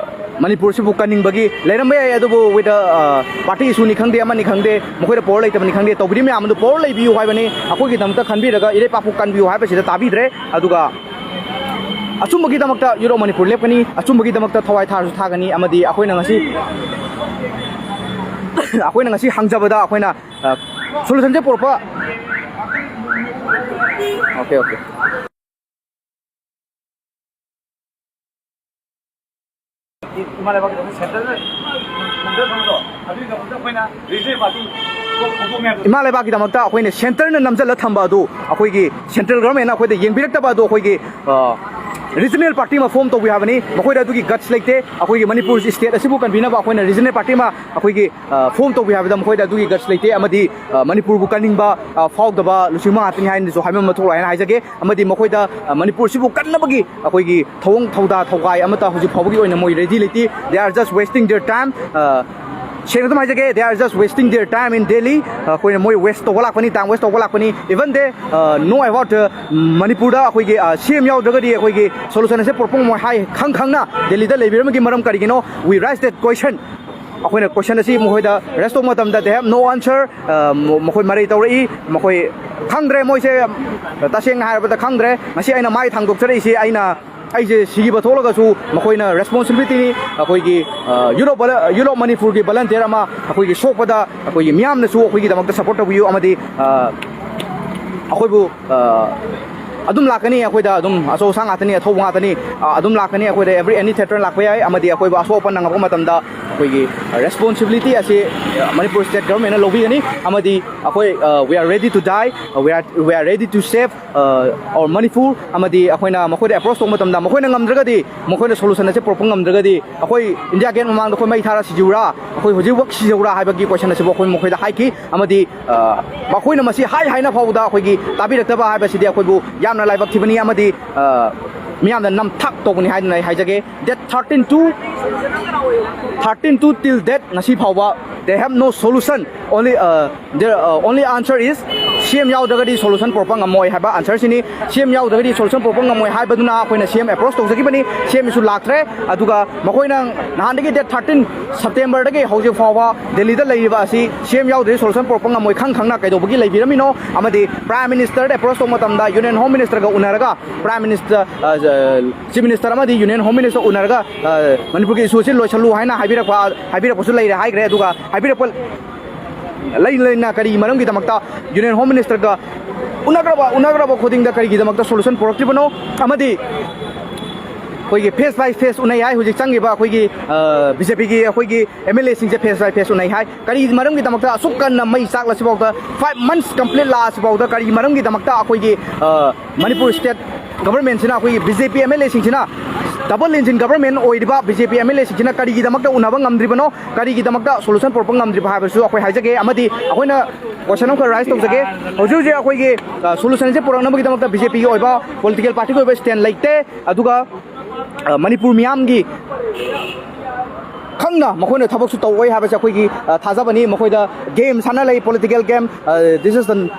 ꯃꯅꯤꯄꯨꯔꯁꯤꯕꯨ ꯀꯟꯅꯤꯡꯕꯒꯤ ꯂꯩꯔꯝꯕ ꯌꯥꯏ꯫ ꯑꯗꯨꯕꯨ with, ꯑ, party issue ꯅꯤ ꯈꯪꯗꯦ, ꯑꯃꯅꯤ ꯈꯪꯗꯦ, ꯃꯈꯣꯏꯗ ꯄꯋꯥꯔ ꯂꯩꯇꯕꯅꯤ ꯈꯪꯗꯦ, ꯇꯧꯕꯤꯔꯤ ꯃꯌꯥꯝ ꯑꯗꯨ ꯄꯋꯥꯔ ꯂꯩꯕꯤꯌꯨ ꯍꯥꯏꯕꯅꯤ꯫ ꯑꯩꯈꯣꯏꯒꯤꯗꯃꯛꯇ ꯈꯟꯕꯤꯔꯒ ꯏꯔꯩ ꯄꯥꯛꯄꯨ ꯀꯟꯕꯤꯌꯨ ꯍꯥꯏꯕꯁꯤꯗ ꯇꯥꯕꯤꯗ꯭ꯔꯦ꯫ ꯑꯗꯨꯒ ꯑꯆꯨꯝꯕꯒꯤꯗꯃꯛꯇ ꯌꯨꯔꯣꯞ ꯃꯅꯤꯄꯨꯔ ꯂꯦꯞꯀꯅꯤ, ꯑꯆꯨꯝꯕꯒꯤꯗꯃꯛꯇ ꯊꯋꯥꯏ ꯊꯥꯔꯁꯨ ꯊꯥꯒꯅꯤ꯫ ꯑꯃꯗꯤ ꯑꯩꯈꯣꯏꯅ ꯉꯁꯤ, ꯑꯩꯈꯣꯏꯅ ꯉꯁꯤ ꯍꯪꯖꯕꯗ ꯑꯩꯈꯣꯏꯅ, ꯑ, ꯁꯣꯂꯨꯁꯟꯁꯦ ꯄꯨꯔꯛꯄ꯫ Okay, okay. ꯏꯃꯥ ꯂꯩꯕꯥꯛꯀꯤꯗꯃꯛꯇ ꯁꯦꯟꯇꯔꯅ ꯅꯝꯖꯜꯂꯝꯕꯗꯣ, ꯑꯗꯨꯒꯤꯗꯃꯛꯇ ꯑꯩꯈꯣꯏꯅ ꯔꯤꯖꯅꯦꯜ ꯄꯥꯔꯇꯤ ꯊꯣꯛꯄ ꯃꯌꯥꯝꯗꯣ, ꯏꯃꯥ ꯂꯩꯕꯥꯛꯀꯤꯗꯃꯛꯇ ꯑꯩꯈꯣꯏꯅ ꯁꯦꯟꯇꯔꯅ ꯅꯝꯖꯜꯂ ꯊꯝꯕ ꯑꯗꯨ, ꯑꯩꯈꯣꯏꯒꯤ ꯁꯦꯟꯇ꯭ꯔꯦꯜ ꯒꯚꯔꯟꯃꯦꯟꯅ ꯑꯩꯈꯣꯏꯗ ꯌꯦꯡꯕꯤꯔꯛꯇꯕ ꯑꯗꯨ, ꯑꯩꯈꯣꯏꯒꯤ, ꯑ, ꯔꯤꯖꯅꯦꯜ ꯄꯥꯔꯇꯤ ꯑꯃ ꯐꯣꯝ ꯇꯧꯕꯤ ꯍꯥꯏꯕꯅꯤ꯫ ꯃꯈꯣꯏꯗ ꯑꯗꯨꯒꯤ ꯒꯠꯁ ꯂꯩꯇꯦ꯫ ꯑꯩꯈꯣꯏꯒꯤ ꯃꯅꯤꯄꯨꯔ ꯁ꯭ꯇꯦꯠ ꯑꯁꯤꯕꯨ ꯀꯟꯕꯤꯅꯕ ꯑꯩꯈꯣꯏꯅ ꯔꯤꯖꯅꯦꯜ ꯄꯥꯔꯇꯤ ꯑꯃ ꯑꯩꯈꯣꯏꯒꯤ ꯐꯣꯝ ꯇꯧꯕꯤ ꯍꯥꯏꯕꯗ ꯃꯈꯣꯏꯗ ꯑꯗꯨꯒꯤ ꯒꯠꯁ ꯂꯩꯇꯦ꯫ ꯑꯃꯗꯤ ꯃꯅꯤꯄꯨꯔꯕꯨ ꯀꯟꯅꯤꯡꯕ ꯐꯥꯎꯗꯕ ꯂꯨꯆꯤꯡꯕ ꯉꯥꯛꯇꯅꯤ ꯍꯥꯏꯅꯁꯨ ꯍꯥꯏꯃꯟꯕ ꯊꯣꯛꯂꯣꯏ ꯍꯥꯏꯅ ꯍꯥꯏꯖꯒꯦ꯫ ꯑꯃꯗꯤ ꯃꯈꯣꯏꯗ ꯃꯅꯤꯄꯨꯔꯁꯤꯕꯨ ꯀꯟꯅꯕꯒꯤ ꯑꯩꯈꯣꯏꯒꯤ ꯊꯧꯑꯣꯡ ꯊꯧꯗꯥ ꯊꯧꯒꯥꯏ ꯑꯃꯠꯇ ꯍꯧꯖꯤꯛ ꯐꯥꯎꯕꯒꯤ ꯑꯣꯏꯅ ꯃꯣꯏ ꯔꯦꯗꯤ ꯂꯩꯇꯦ꯫ They are just wasting their time. ꯁꯦꯡꯅ ꯑꯗꯨꯝ ꯍꯥꯏꯖꯒꯦ, they are just wasting their time in Delhi. ꯑꯩꯈꯣꯏꯅ ꯃꯣꯏ ꯋꯦꯁ ꯇꯧꯕ ꯂꯥꯛꯄꯅꯤ, ꯇꯥꯏꯝ ꯋꯦꯁ ꯇꯧꯕ ꯂꯥꯛꯄꯅꯤ꯫ Even they know about ꯃꯅꯤꯄꯨꯔꯗ ꯑꯩꯈꯣꯏꯒꯤ ꯁꯤ ꯑꯦꯝ ꯌꯥꯎꯗ꯭ꯔꯒꯗꯤ ꯑꯩꯈꯣꯏꯒꯤ ꯁꯣꯂꯨꯁꯟ ꯑꯁꯦ ꯄꯨꯔꯛꯄ ꯉꯝꯃꯣꯏ ꯍꯥꯏ ꯈꯪ ꯈꯪꯅ ꯗꯦꯜꯂꯤꯗ ꯂꯩꯕꯤꯔꯝꯕꯒꯤ ꯃꯔꯝ ꯀꯔꯤꯒꯤꯅꯣ? We raise that question. ꯑꯩꯈꯣꯏꯅ ꯀꯣꯏꯁꯟ ꯑꯁꯤ ꯃꯈꯣꯏꯗ ꯔꯦꯁ ꯇꯧꯕ ꯃꯇꯝꯗ they have no answer. ꯃꯈꯣꯏ ꯃꯔꯩ ꯇꯧꯔꯛꯏ꯫ ꯃꯈꯣꯏ ꯈꯪꯗ꯭ꯔꯦ꯫ ꯃꯣꯏꯁꯦ ꯇꯁꯦꯡꯅ ꯍꯥꯏꯔꯕꯗ ꯈꯪꯗ꯭ꯔꯦ꯫ ꯉꯁꯤ ꯑꯩꯅ ꯃꯥꯏ ꯊꯥꯡꯗꯣꯛꯆꯔꯛꯏꯁꯤ ꯑꯩꯅ ꯑꯩꯁꯦ ꯁꯤꯈꯤꯕ ꯊꯣꯛꯂꯒꯁꯨ ꯃꯈꯣꯏꯅ ꯔꯦꯁꯄꯣꯟꯁꯤꯕꯤꯂꯤꯇꯤꯅꯤ꯫ ꯑꯩꯈꯣꯏꯒꯤ ꯌꯨꯔꯣꯞ ꯌꯨꯔꯣꯞ ꯃꯅꯤꯄꯨꯔꯒꯤ ꯚꯂꯟꯇꯤꯌꯔ ꯑꯃ ꯑꯩꯈꯣꯏꯒꯤ ꯁꯣꯛꯄꯗ ꯑꯩꯈꯣꯏꯒꯤ ꯃꯤꯌꯥꯝꯅꯁꯨ ꯑꯩꯈꯣꯏꯒꯤꯗꯃꯛꯇ ꯁꯞꯄꯣꯔꯠ ꯇꯧꯕꯤꯌꯨ꯫ ꯑꯃꯗꯤ ꯑꯩꯈꯣꯏꯕꯨ ꯑꯗꯨꯝ ꯂꯥꯛꯀꯅꯤ꯫ ꯑꯩꯈꯣꯏꯗ ꯑꯗꯨꯝ ꯑꯆꯧ ꯑꯁꯥꯡ ꯉꯥꯛꯇꯅꯤ, ꯑꯊꯧꯕ ꯉꯥꯛꯇꯅꯤ꯫ ꯑꯗꯨꯝ ꯂꯥꯛꯀꯅꯤ꯫ ꯑꯩꯈꯣꯏꯗ every any threat ꯂꯥꯛꯄ ꯌꯥꯏ꯫ ꯑꯃꯗꯤ ꯑꯩꯈꯣꯏꯕꯨ ꯑꯁꯣꯛ ꯑꯄꯟ ꯅꯪꯉꯛꯄ ꯃꯇꯝꯗ ꯑꯩꯈꯣꯏꯒꯤ ꯔꯦꯁꯄꯣꯟꯁꯤꯕꯤꯂꯤꯇꯤ ꯑꯁꯤ ꯃꯅꯤꯄꯨꯔ ꯁ꯭ꯇꯦꯠ ꯒꯚꯔꯟꯃꯦꯟꯅ ꯂꯧꯕꯤꯒꯅꯤ꯫ ꯑꯃꯗꯤ ꯑꯩꯈꯣꯏ we are ready to die, we are we are ready to save our Manipur. ꯑꯃꯗꯤ ꯑꯩꯈꯣꯏꯅ ꯃꯈꯣꯏꯗ ꯑꯦꯄ꯭ꯔꯣꯁ ꯇꯧꯕ ꯃꯇꯝꯗ ꯃꯈꯣꯏꯅ ꯉꯝꯗ꯭ꯔꯒꯗꯤ, ꯃꯈꯣꯏꯅ ꯁꯣꯂꯨꯁꯟ ꯑꯁꯦ ꯄꯨꯔꯛꯄ ꯉꯝꯗ꯭ꯔꯒꯗꯤ ꯑꯩꯈꯣꯏ ꯏꯟꯗꯤꯌꯥ ꯒꯦꯠ ꯃꯃꯥꯡꯗ ꯑꯩꯈꯣꯏ ꯃꯩ ꯊꯥꯔ ꯁꯤꯖꯧꯔꯥ, ꯑꯩꯈꯣꯏ ꯍꯧꯖꯤꯛꯃꯛ ꯁꯤꯖꯧꯔꯥ ꯍꯥꯏꯕꯒꯤ ꯀꯣꯏꯁꯟ ꯑꯁꯤꯕꯨ ꯑꯩꯈꯣꯏ ꯃꯈꯣꯏꯗ ꯍꯥꯏꯈꯤ꯫ ꯑꯃꯗꯤ ꯃꯈꯣꯏꯅ ꯃꯁꯤ ꯍꯥꯏ ꯍꯥꯏꯅ ꯐꯥꯎꯕꯗ ꯑꯩꯈꯣꯏꯒꯤ ꯇꯥꯕꯤꯔꯛꯇꯕ ꯍꯥꯏꯕꯁꯤꯗꯤ ꯑꯩꯈꯣꯏꯕꯨ ꯌꯥꯝꯅ ꯂꯥꯏꯕꯛ ꯊꯤꯕꯅꯤ꯫ ꯑꯃꯗꯤ ꯃꯤꯌꯥꯝꯗ ꯅꯝꯊꯥꯛ ꯇꯧꯕꯅꯤ ꯍꯥꯏꯗꯨꯅ ꯑꯩ ꯍꯥꯏꯖꯒꯦ꯫ That thirteen to thirteen to till date, ꯉꯁꯤ ꯐꯥꯎꯕ they have no solution. Only their only answer is ꯁꯤ ꯑꯦꯝ ꯌꯥꯎꯗ꯭ꯔꯒꯗꯤ ꯁꯣꯂꯨꯁꯟ ꯄꯨꯔꯛꯄ ꯉꯝꯃꯣꯏ ꯍꯥꯏꯕ ꯑꯟꯁꯔꯁꯤꯅꯤ꯫ ꯁꯤ ꯑꯦꯝ ꯌꯥꯎꯗ꯭ꯔꯒꯗꯤ ꯁꯣꯂꯨꯁꯟ ꯄꯨꯔꯛꯄ ꯉꯝꯃꯣꯏ ꯍꯥꯏꯕꯗꯨꯅ ꯑꯩꯈꯣꯏꯅ ꯁꯤ ꯑꯦꯝ ꯑꯦꯄ꯭ꯔꯣꯁ ꯇꯧꯖꯈꯤꯕꯅꯤ꯫ ꯁꯤ ꯑꯦꯝꯁꯨ ꯂꯥꯛꯇ꯭ꯔꯦ꯫ ꯑꯗꯨꯒ ꯃꯈꯣꯏꯅ ꯅꯍꯥꯟꯗꯒꯤ date thirteen Septemberꯗꯒꯤ ꯍꯧꯖꯤꯛ ꯐꯥꯎꯕ ꯗꯦꯜꯂꯤꯗ ꯂꯩꯔꯤꯕ ꯑꯁꯤ ꯁꯤ ꯑꯦꯝ ꯌꯥꯎꯗ꯭ꯔꯗꯤ ꯁꯣꯂꯨꯁꯟ ꯄꯨꯔꯛꯄ ꯉꯝꯃꯣꯏ ꯈꯪ ꯈꯪꯅ ꯀꯩꯗꯧꯕꯒꯤ ꯂꯩꯕꯤꯔꯝꯃꯤꯅꯣ? ꯑꯃꯗꯤ ꯄ꯭ꯔꯥꯏꯝ ꯃꯤꯅꯤꯁꯇꯔꯗ ꯑꯦꯄ꯭ꯔꯣꯁ ꯇꯧꯕ ꯃꯇꯝꯗ ꯌꯨꯅꯤꯌꯟ ꯍꯣꯝ ꯃꯤꯅꯤꯁꯇꯔꯒ ꯎꯅꯔꯒ ꯄ꯭ꯔꯥꯏꯝ ꯃꯤꯅꯤꯁꯇꯔ ꯆꯤꯐ ꯃꯤꯅꯤꯁꯇꯔ ꯑꯃꯗꯤ ꯌꯨꯅꯤꯌꯟ ꯍꯣꯝ ꯃꯤꯅꯤꯁꯇꯔ ꯎꯅꯔꯒ ꯃꯅꯤꯄꯨꯔꯒꯤ ꯏꯁꯨ ꯑꯁꯤ ꯂꯣꯏꯁꯜꯂꯨ ꯍꯥꯏꯅ ꯍꯥꯏꯕꯤꯔꯛꯄ ꯍꯥꯏꯕꯤꯔꯛꯄꯁꯨ ꯂꯩꯔꯦ ꯍꯥꯏꯈ꯭ꯔꯦ꯫ ꯑꯗꯨꯒ ꯍꯥꯏꯕꯤꯔꯛꯄ ꯂꯩ ꯂꯩꯅ ꯀꯔꯤ ꯃꯔꯝꯒꯤꯗꯃꯛꯇ ꯌꯨꯅꯤꯌꯟ ꯍꯣꯝ ꯃꯤꯅꯤꯁꯇꯔꯒ ꯎꯅꯈ꯭ꯔꯕ ꯎꯅꯈ꯭ꯔꯕ ꯈꯨꯗꯤꯡꯗ ꯀꯔꯤꯒꯤꯗꯃꯛꯇ ꯁꯣꯂꯨꯁꯟ ꯄꯨꯔꯛꯇ꯭ꯔꯤꯕꯅꯣ? ꯑꯃꯗꯤ ꯑꯩꯈꯣꯏꯒꯤ ꯐꯦꯁ ꯕꯥꯏ ꯐꯦꯁ ꯎꯅꯩ ꯍꯥꯏ ꯍꯧꯖꯤꯛ ꯆꯪꯉꯤꯕ ꯑꯩꯈꯣꯏꯒꯤ ꯕꯤ ꯖꯦ ꯄꯤꯒꯤ ꯑꯩꯈꯣꯏꯒꯤ ꯑꯦꯝ ꯑꯦꯜ ꯑꯦꯁꯤꯡꯁꯦ ꯐꯦꯁ ꯕꯥꯏ ꯐꯦꯁ ꯎꯅꯩ ꯍꯥꯏ꯫ ꯀꯔꯤ ꯃꯔꯝꯒꯤꯗꯃꯛꯇ ꯑꯁꯨꯛ ꯀꯟꯅ ꯃꯩ ꯆꯥꯛꯂꯁꯤꯐꯥꯎꯗ, ꯐꯥꯏꯚ ꯃꯟꯁ ꯀꯝꯄ꯭ꯂꯤꯠ ꯂꯥꯛꯑꯁꯤꯐꯥꯎꯗ ꯀꯔꯤ ꯃꯔꯝꯒꯤꯗꯃꯛꯇ ꯑꯩꯈꯣꯏꯒꯤ ꯃꯅꯤꯄꯨꯔ ꯁ꯭ꯇꯦꯠ ꯒꯚꯔꯟꯃꯦꯟꯁꯤꯅ, ꯑꯩꯈꯣꯏꯒꯤ B J P M L ꯑꯦꯁꯤꯡꯁꯤꯅ, ꯗꯕꯜ ꯏꯟꯖꯤꯟ ꯒꯚꯔꯟꯃꯦꯟ ꯑꯣꯏꯔꯤꯕ B J P M L ꯑꯦꯁꯤꯡꯁꯤꯅ ꯀꯔꯤꯒꯤꯗꯃꯛꯇ ꯎꯅꯕ ꯉꯝꯗ꯭ꯔꯤꯕꯅꯣ, ꯀꯔꯤꯒꯤꯗꯃꯛꯇ ꯁꯣꯂꯨꯁꯟ ꯄꯨꯔꯛꯄ ꯉꯝꯗ꯭ꯔꯤꯕ ꯍꯥꯏꯕꯁꯨ ꯑꯩꯈꯣꯏ ꯍꯥꯏꯖꯒꯦ꯫ ꯑꯃꯗꯤ ꯑꯩꯈꯣꯏꯅ ꯀꯣꯏꯁꯟ ꯑꯃꯈꯛ ꯔꯥꯏꯁ ꯇꯧꯖꯒꯦ꯫ ꯍꯧꯖꯤꯛ ꯍꯧꯖꯤꯛ ꯑꯩꯈꯣꯏꯒꯤ, ꯑ, ꯁꯣꯂꯨꯁꯟꯁꯦ ꯄꯨꯔꯛꯅꯕꯒꯤꯗꯃꯛꯇ ꯕꯤ ꯖꯦ ꯄꯤꯒꯤ ꯑꯣꯏꯕ ꯄꯣꯂꯤꯇꯤꯀꯦꯜ ꯄꯥꯔꯇꯤꯒꯤ ꯑꯣꯏꯕ ꯁ꯭ꯇꯦꯟ ꯂꯩꯇꯦ꯫ ꯑꯗꯨꯒ, ꯑ, ꯃꯅꯤꯄꯨꯔ ꯃꯤꯌꯥꯝꯒꯤ ꯈꯪꯅ ꯃꯈꯣꯏꯅ ꯊꯕꯛꯁꯨ ꯇꯧꯔꯣꯏ ꯍꯥꯏꯕꯁꯦ ꯑꯩꯈꯣꯏꯒꯤ, ꯑ, ꯊꯥꯖꯕꯅꯤ꯫ ꯃꯈꯣꯏꯗ ꯒꯦꯝ ꯁꯥꯟꯅ ꯂꯩ, ꯄꯣꯂꯤꯇꯤꯀꯦꯜ ꯒꯦꯝ꯫ ꯑ, this is the,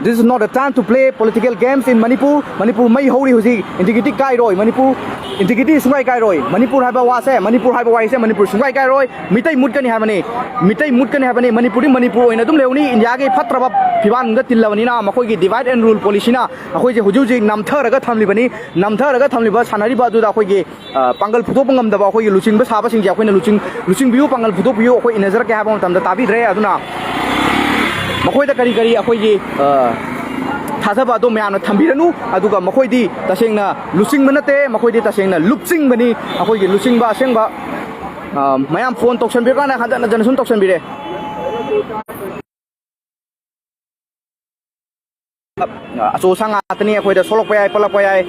this is not a time to play political games in Manipur. Manipur ꯃꯩ ꯍꯧꯔꯤ ꯍꯧꯖꯤꯛ, ꯏꯟꯇꯤꯒ꯭ꯔꯤꯇꯤ ꯀꯥꯏꯔꯣꯏ ꯃꯅꯤꯄꯨꯔ, ꯏꯟꯇꯤꯒ꯭ꯔꯤꯇꯤ ꯁꯨꯡꯀꯥꯏ ꯀꯥꯏꯔꯣꯏ꯫ ꯃꯅꯤꯄꯨꯔ ꯍꯥꯏꯕ ꯋꯥꯁꯦ, ꯃꯅꯤꯄꯨꯔ ꯍꯥꯏꯕ ꯋꯥꯍꯩꯁꯦ ꯃꯅꯤꯄꯨꯔ ꯁꯨꯡꯀꯥꯏ ꯀꯥꯏꯔꯣꯏ꯫ ꯃꯤꯇꯩ ꯃꯨꯠꯀꯅꯤ ꯍꯥꯏꯕꯅꯤ, ꯃꯤꯇꯩ ꯃꯨꯠꯀꯅꯤ ꯍꯥꯏꯕꯅꯤ꯫ ꯃꯅꯤꯄꯨꯔꯗꯤ ꯃꯅꯤꯄꯨꯔ ꯑꯣꯏꯅ ꯑꯗꯨꯝ ꯂꯩꯍꯧꯅꯤ꯫ ꯏꯟꯗꯤꯌꯥꯒꯤ ꯐꯠꯇ꯭ꯔꯕ ꯐꯤꯕꯥꯜꯗ ꯇꯤꯜꯂꯕꯅꯤꯅ ꯃꯈꯣꯏꯒꯤ divide and rule policyꯅ ꯑꯩꯈꯣꯏꯁꯦ ꯍꯧꯖꯤꯛ ꯍꯧꯖꯤꯛ ꯅꯝꯊꯔꯒ ꯊꯝꯂꯤꯕꯅꯤ꯫ ꯅꯝꯊꯔꯒ ꯊꯝꯂꯤꯕ, ꯁꯥꯟꯅꯔꯤꯕ ꯑꯗꯨꯗ ꯑꯩꯈꯣꯏꯒꯤ, ꯑ, ꯄꯥꯡꯒꯜ ꯐꯨꯗꯣꯛꯄ ꯉꯝꯗꯕ ꯑꯩꯈꯣꯏꯒꯤ ꯂꯨꯆꯤꯡꯕ ꯁꯥꯕꯁꯤꯡꯁꯦ ꯑꯩꯈꯣꯏꯅ ꯂꯨꯆꯤꯡ-, ꯂꯨꯆꯤꯡꯕꯤꯌꯨ, ꯄꯥꯡꯒꯜ ꯐꯨꯗꯣꯛꯄꯤꯌꯨ, ꯑꯩꯈꯣꯏ ꯏꯟꯅꯖꯔꯛꯀꯦ ꯍꯥꯏꯕ ꯃꯇꯝꯗ ꯇꯥꯕꯤꯗ꯭ꯔꯦ꯫ ꯑꯗꯨꯅ ꯃꯈꯣꯏꯗ ꯀꯔꯤ ꯀꯔꯤ ꯑꯩꯈꯣꯏꯒꯤ, ꯑ, ꯊꯥꯖꯕ ꯑꯗꯣ ꯃꯌꯥꯝꯅ ꯊꯝꯕꯤꯔꯅꯨ꯫ ꯑꯗꯨꯒ ꯃꯈꯣꯏꯗꯤ ꯇꯁꯦꯡꯅ ꯂꯨꯆꯤꯡꯕ ꯅꯠꯇꯦ, ꯃꯈꯣꯏꯗꯤ ꯇꯁꯦꯡꯅ ꯂꯨꯞꯆꯤꯡꯕꯅꯤ꯫ ꯑꯩꯈꯣꯏꯒꯤ ꯂꯨꯆꯤꯡꯕ ꯑꯁꯦꯡꯕ, ꯑ, ꯃꯌꯥꯝ ꯐꯣꯟ ꯇꯧꯁꯟꯕꯤꯔꯀꯥꯟꯗ ꯍꯟꯖꯟ ꯍꯟꯖꯟꯅ ꯁꯨꯝ ꯇꯧꯁꯟꯕꯤꯔꯦ꯫ ꯑꯆꯧ ꯑꯁꯥꯡ ꯉꯥꯛꯇꯅꯤ꯫ ꯑꯩꯈꯣꯏꯗ ꯁꯣꯛꯂꯛꯄ ꯌꯥꯏ, ꯄꯜꯂꯛꯄ ꯌꯥꯏ,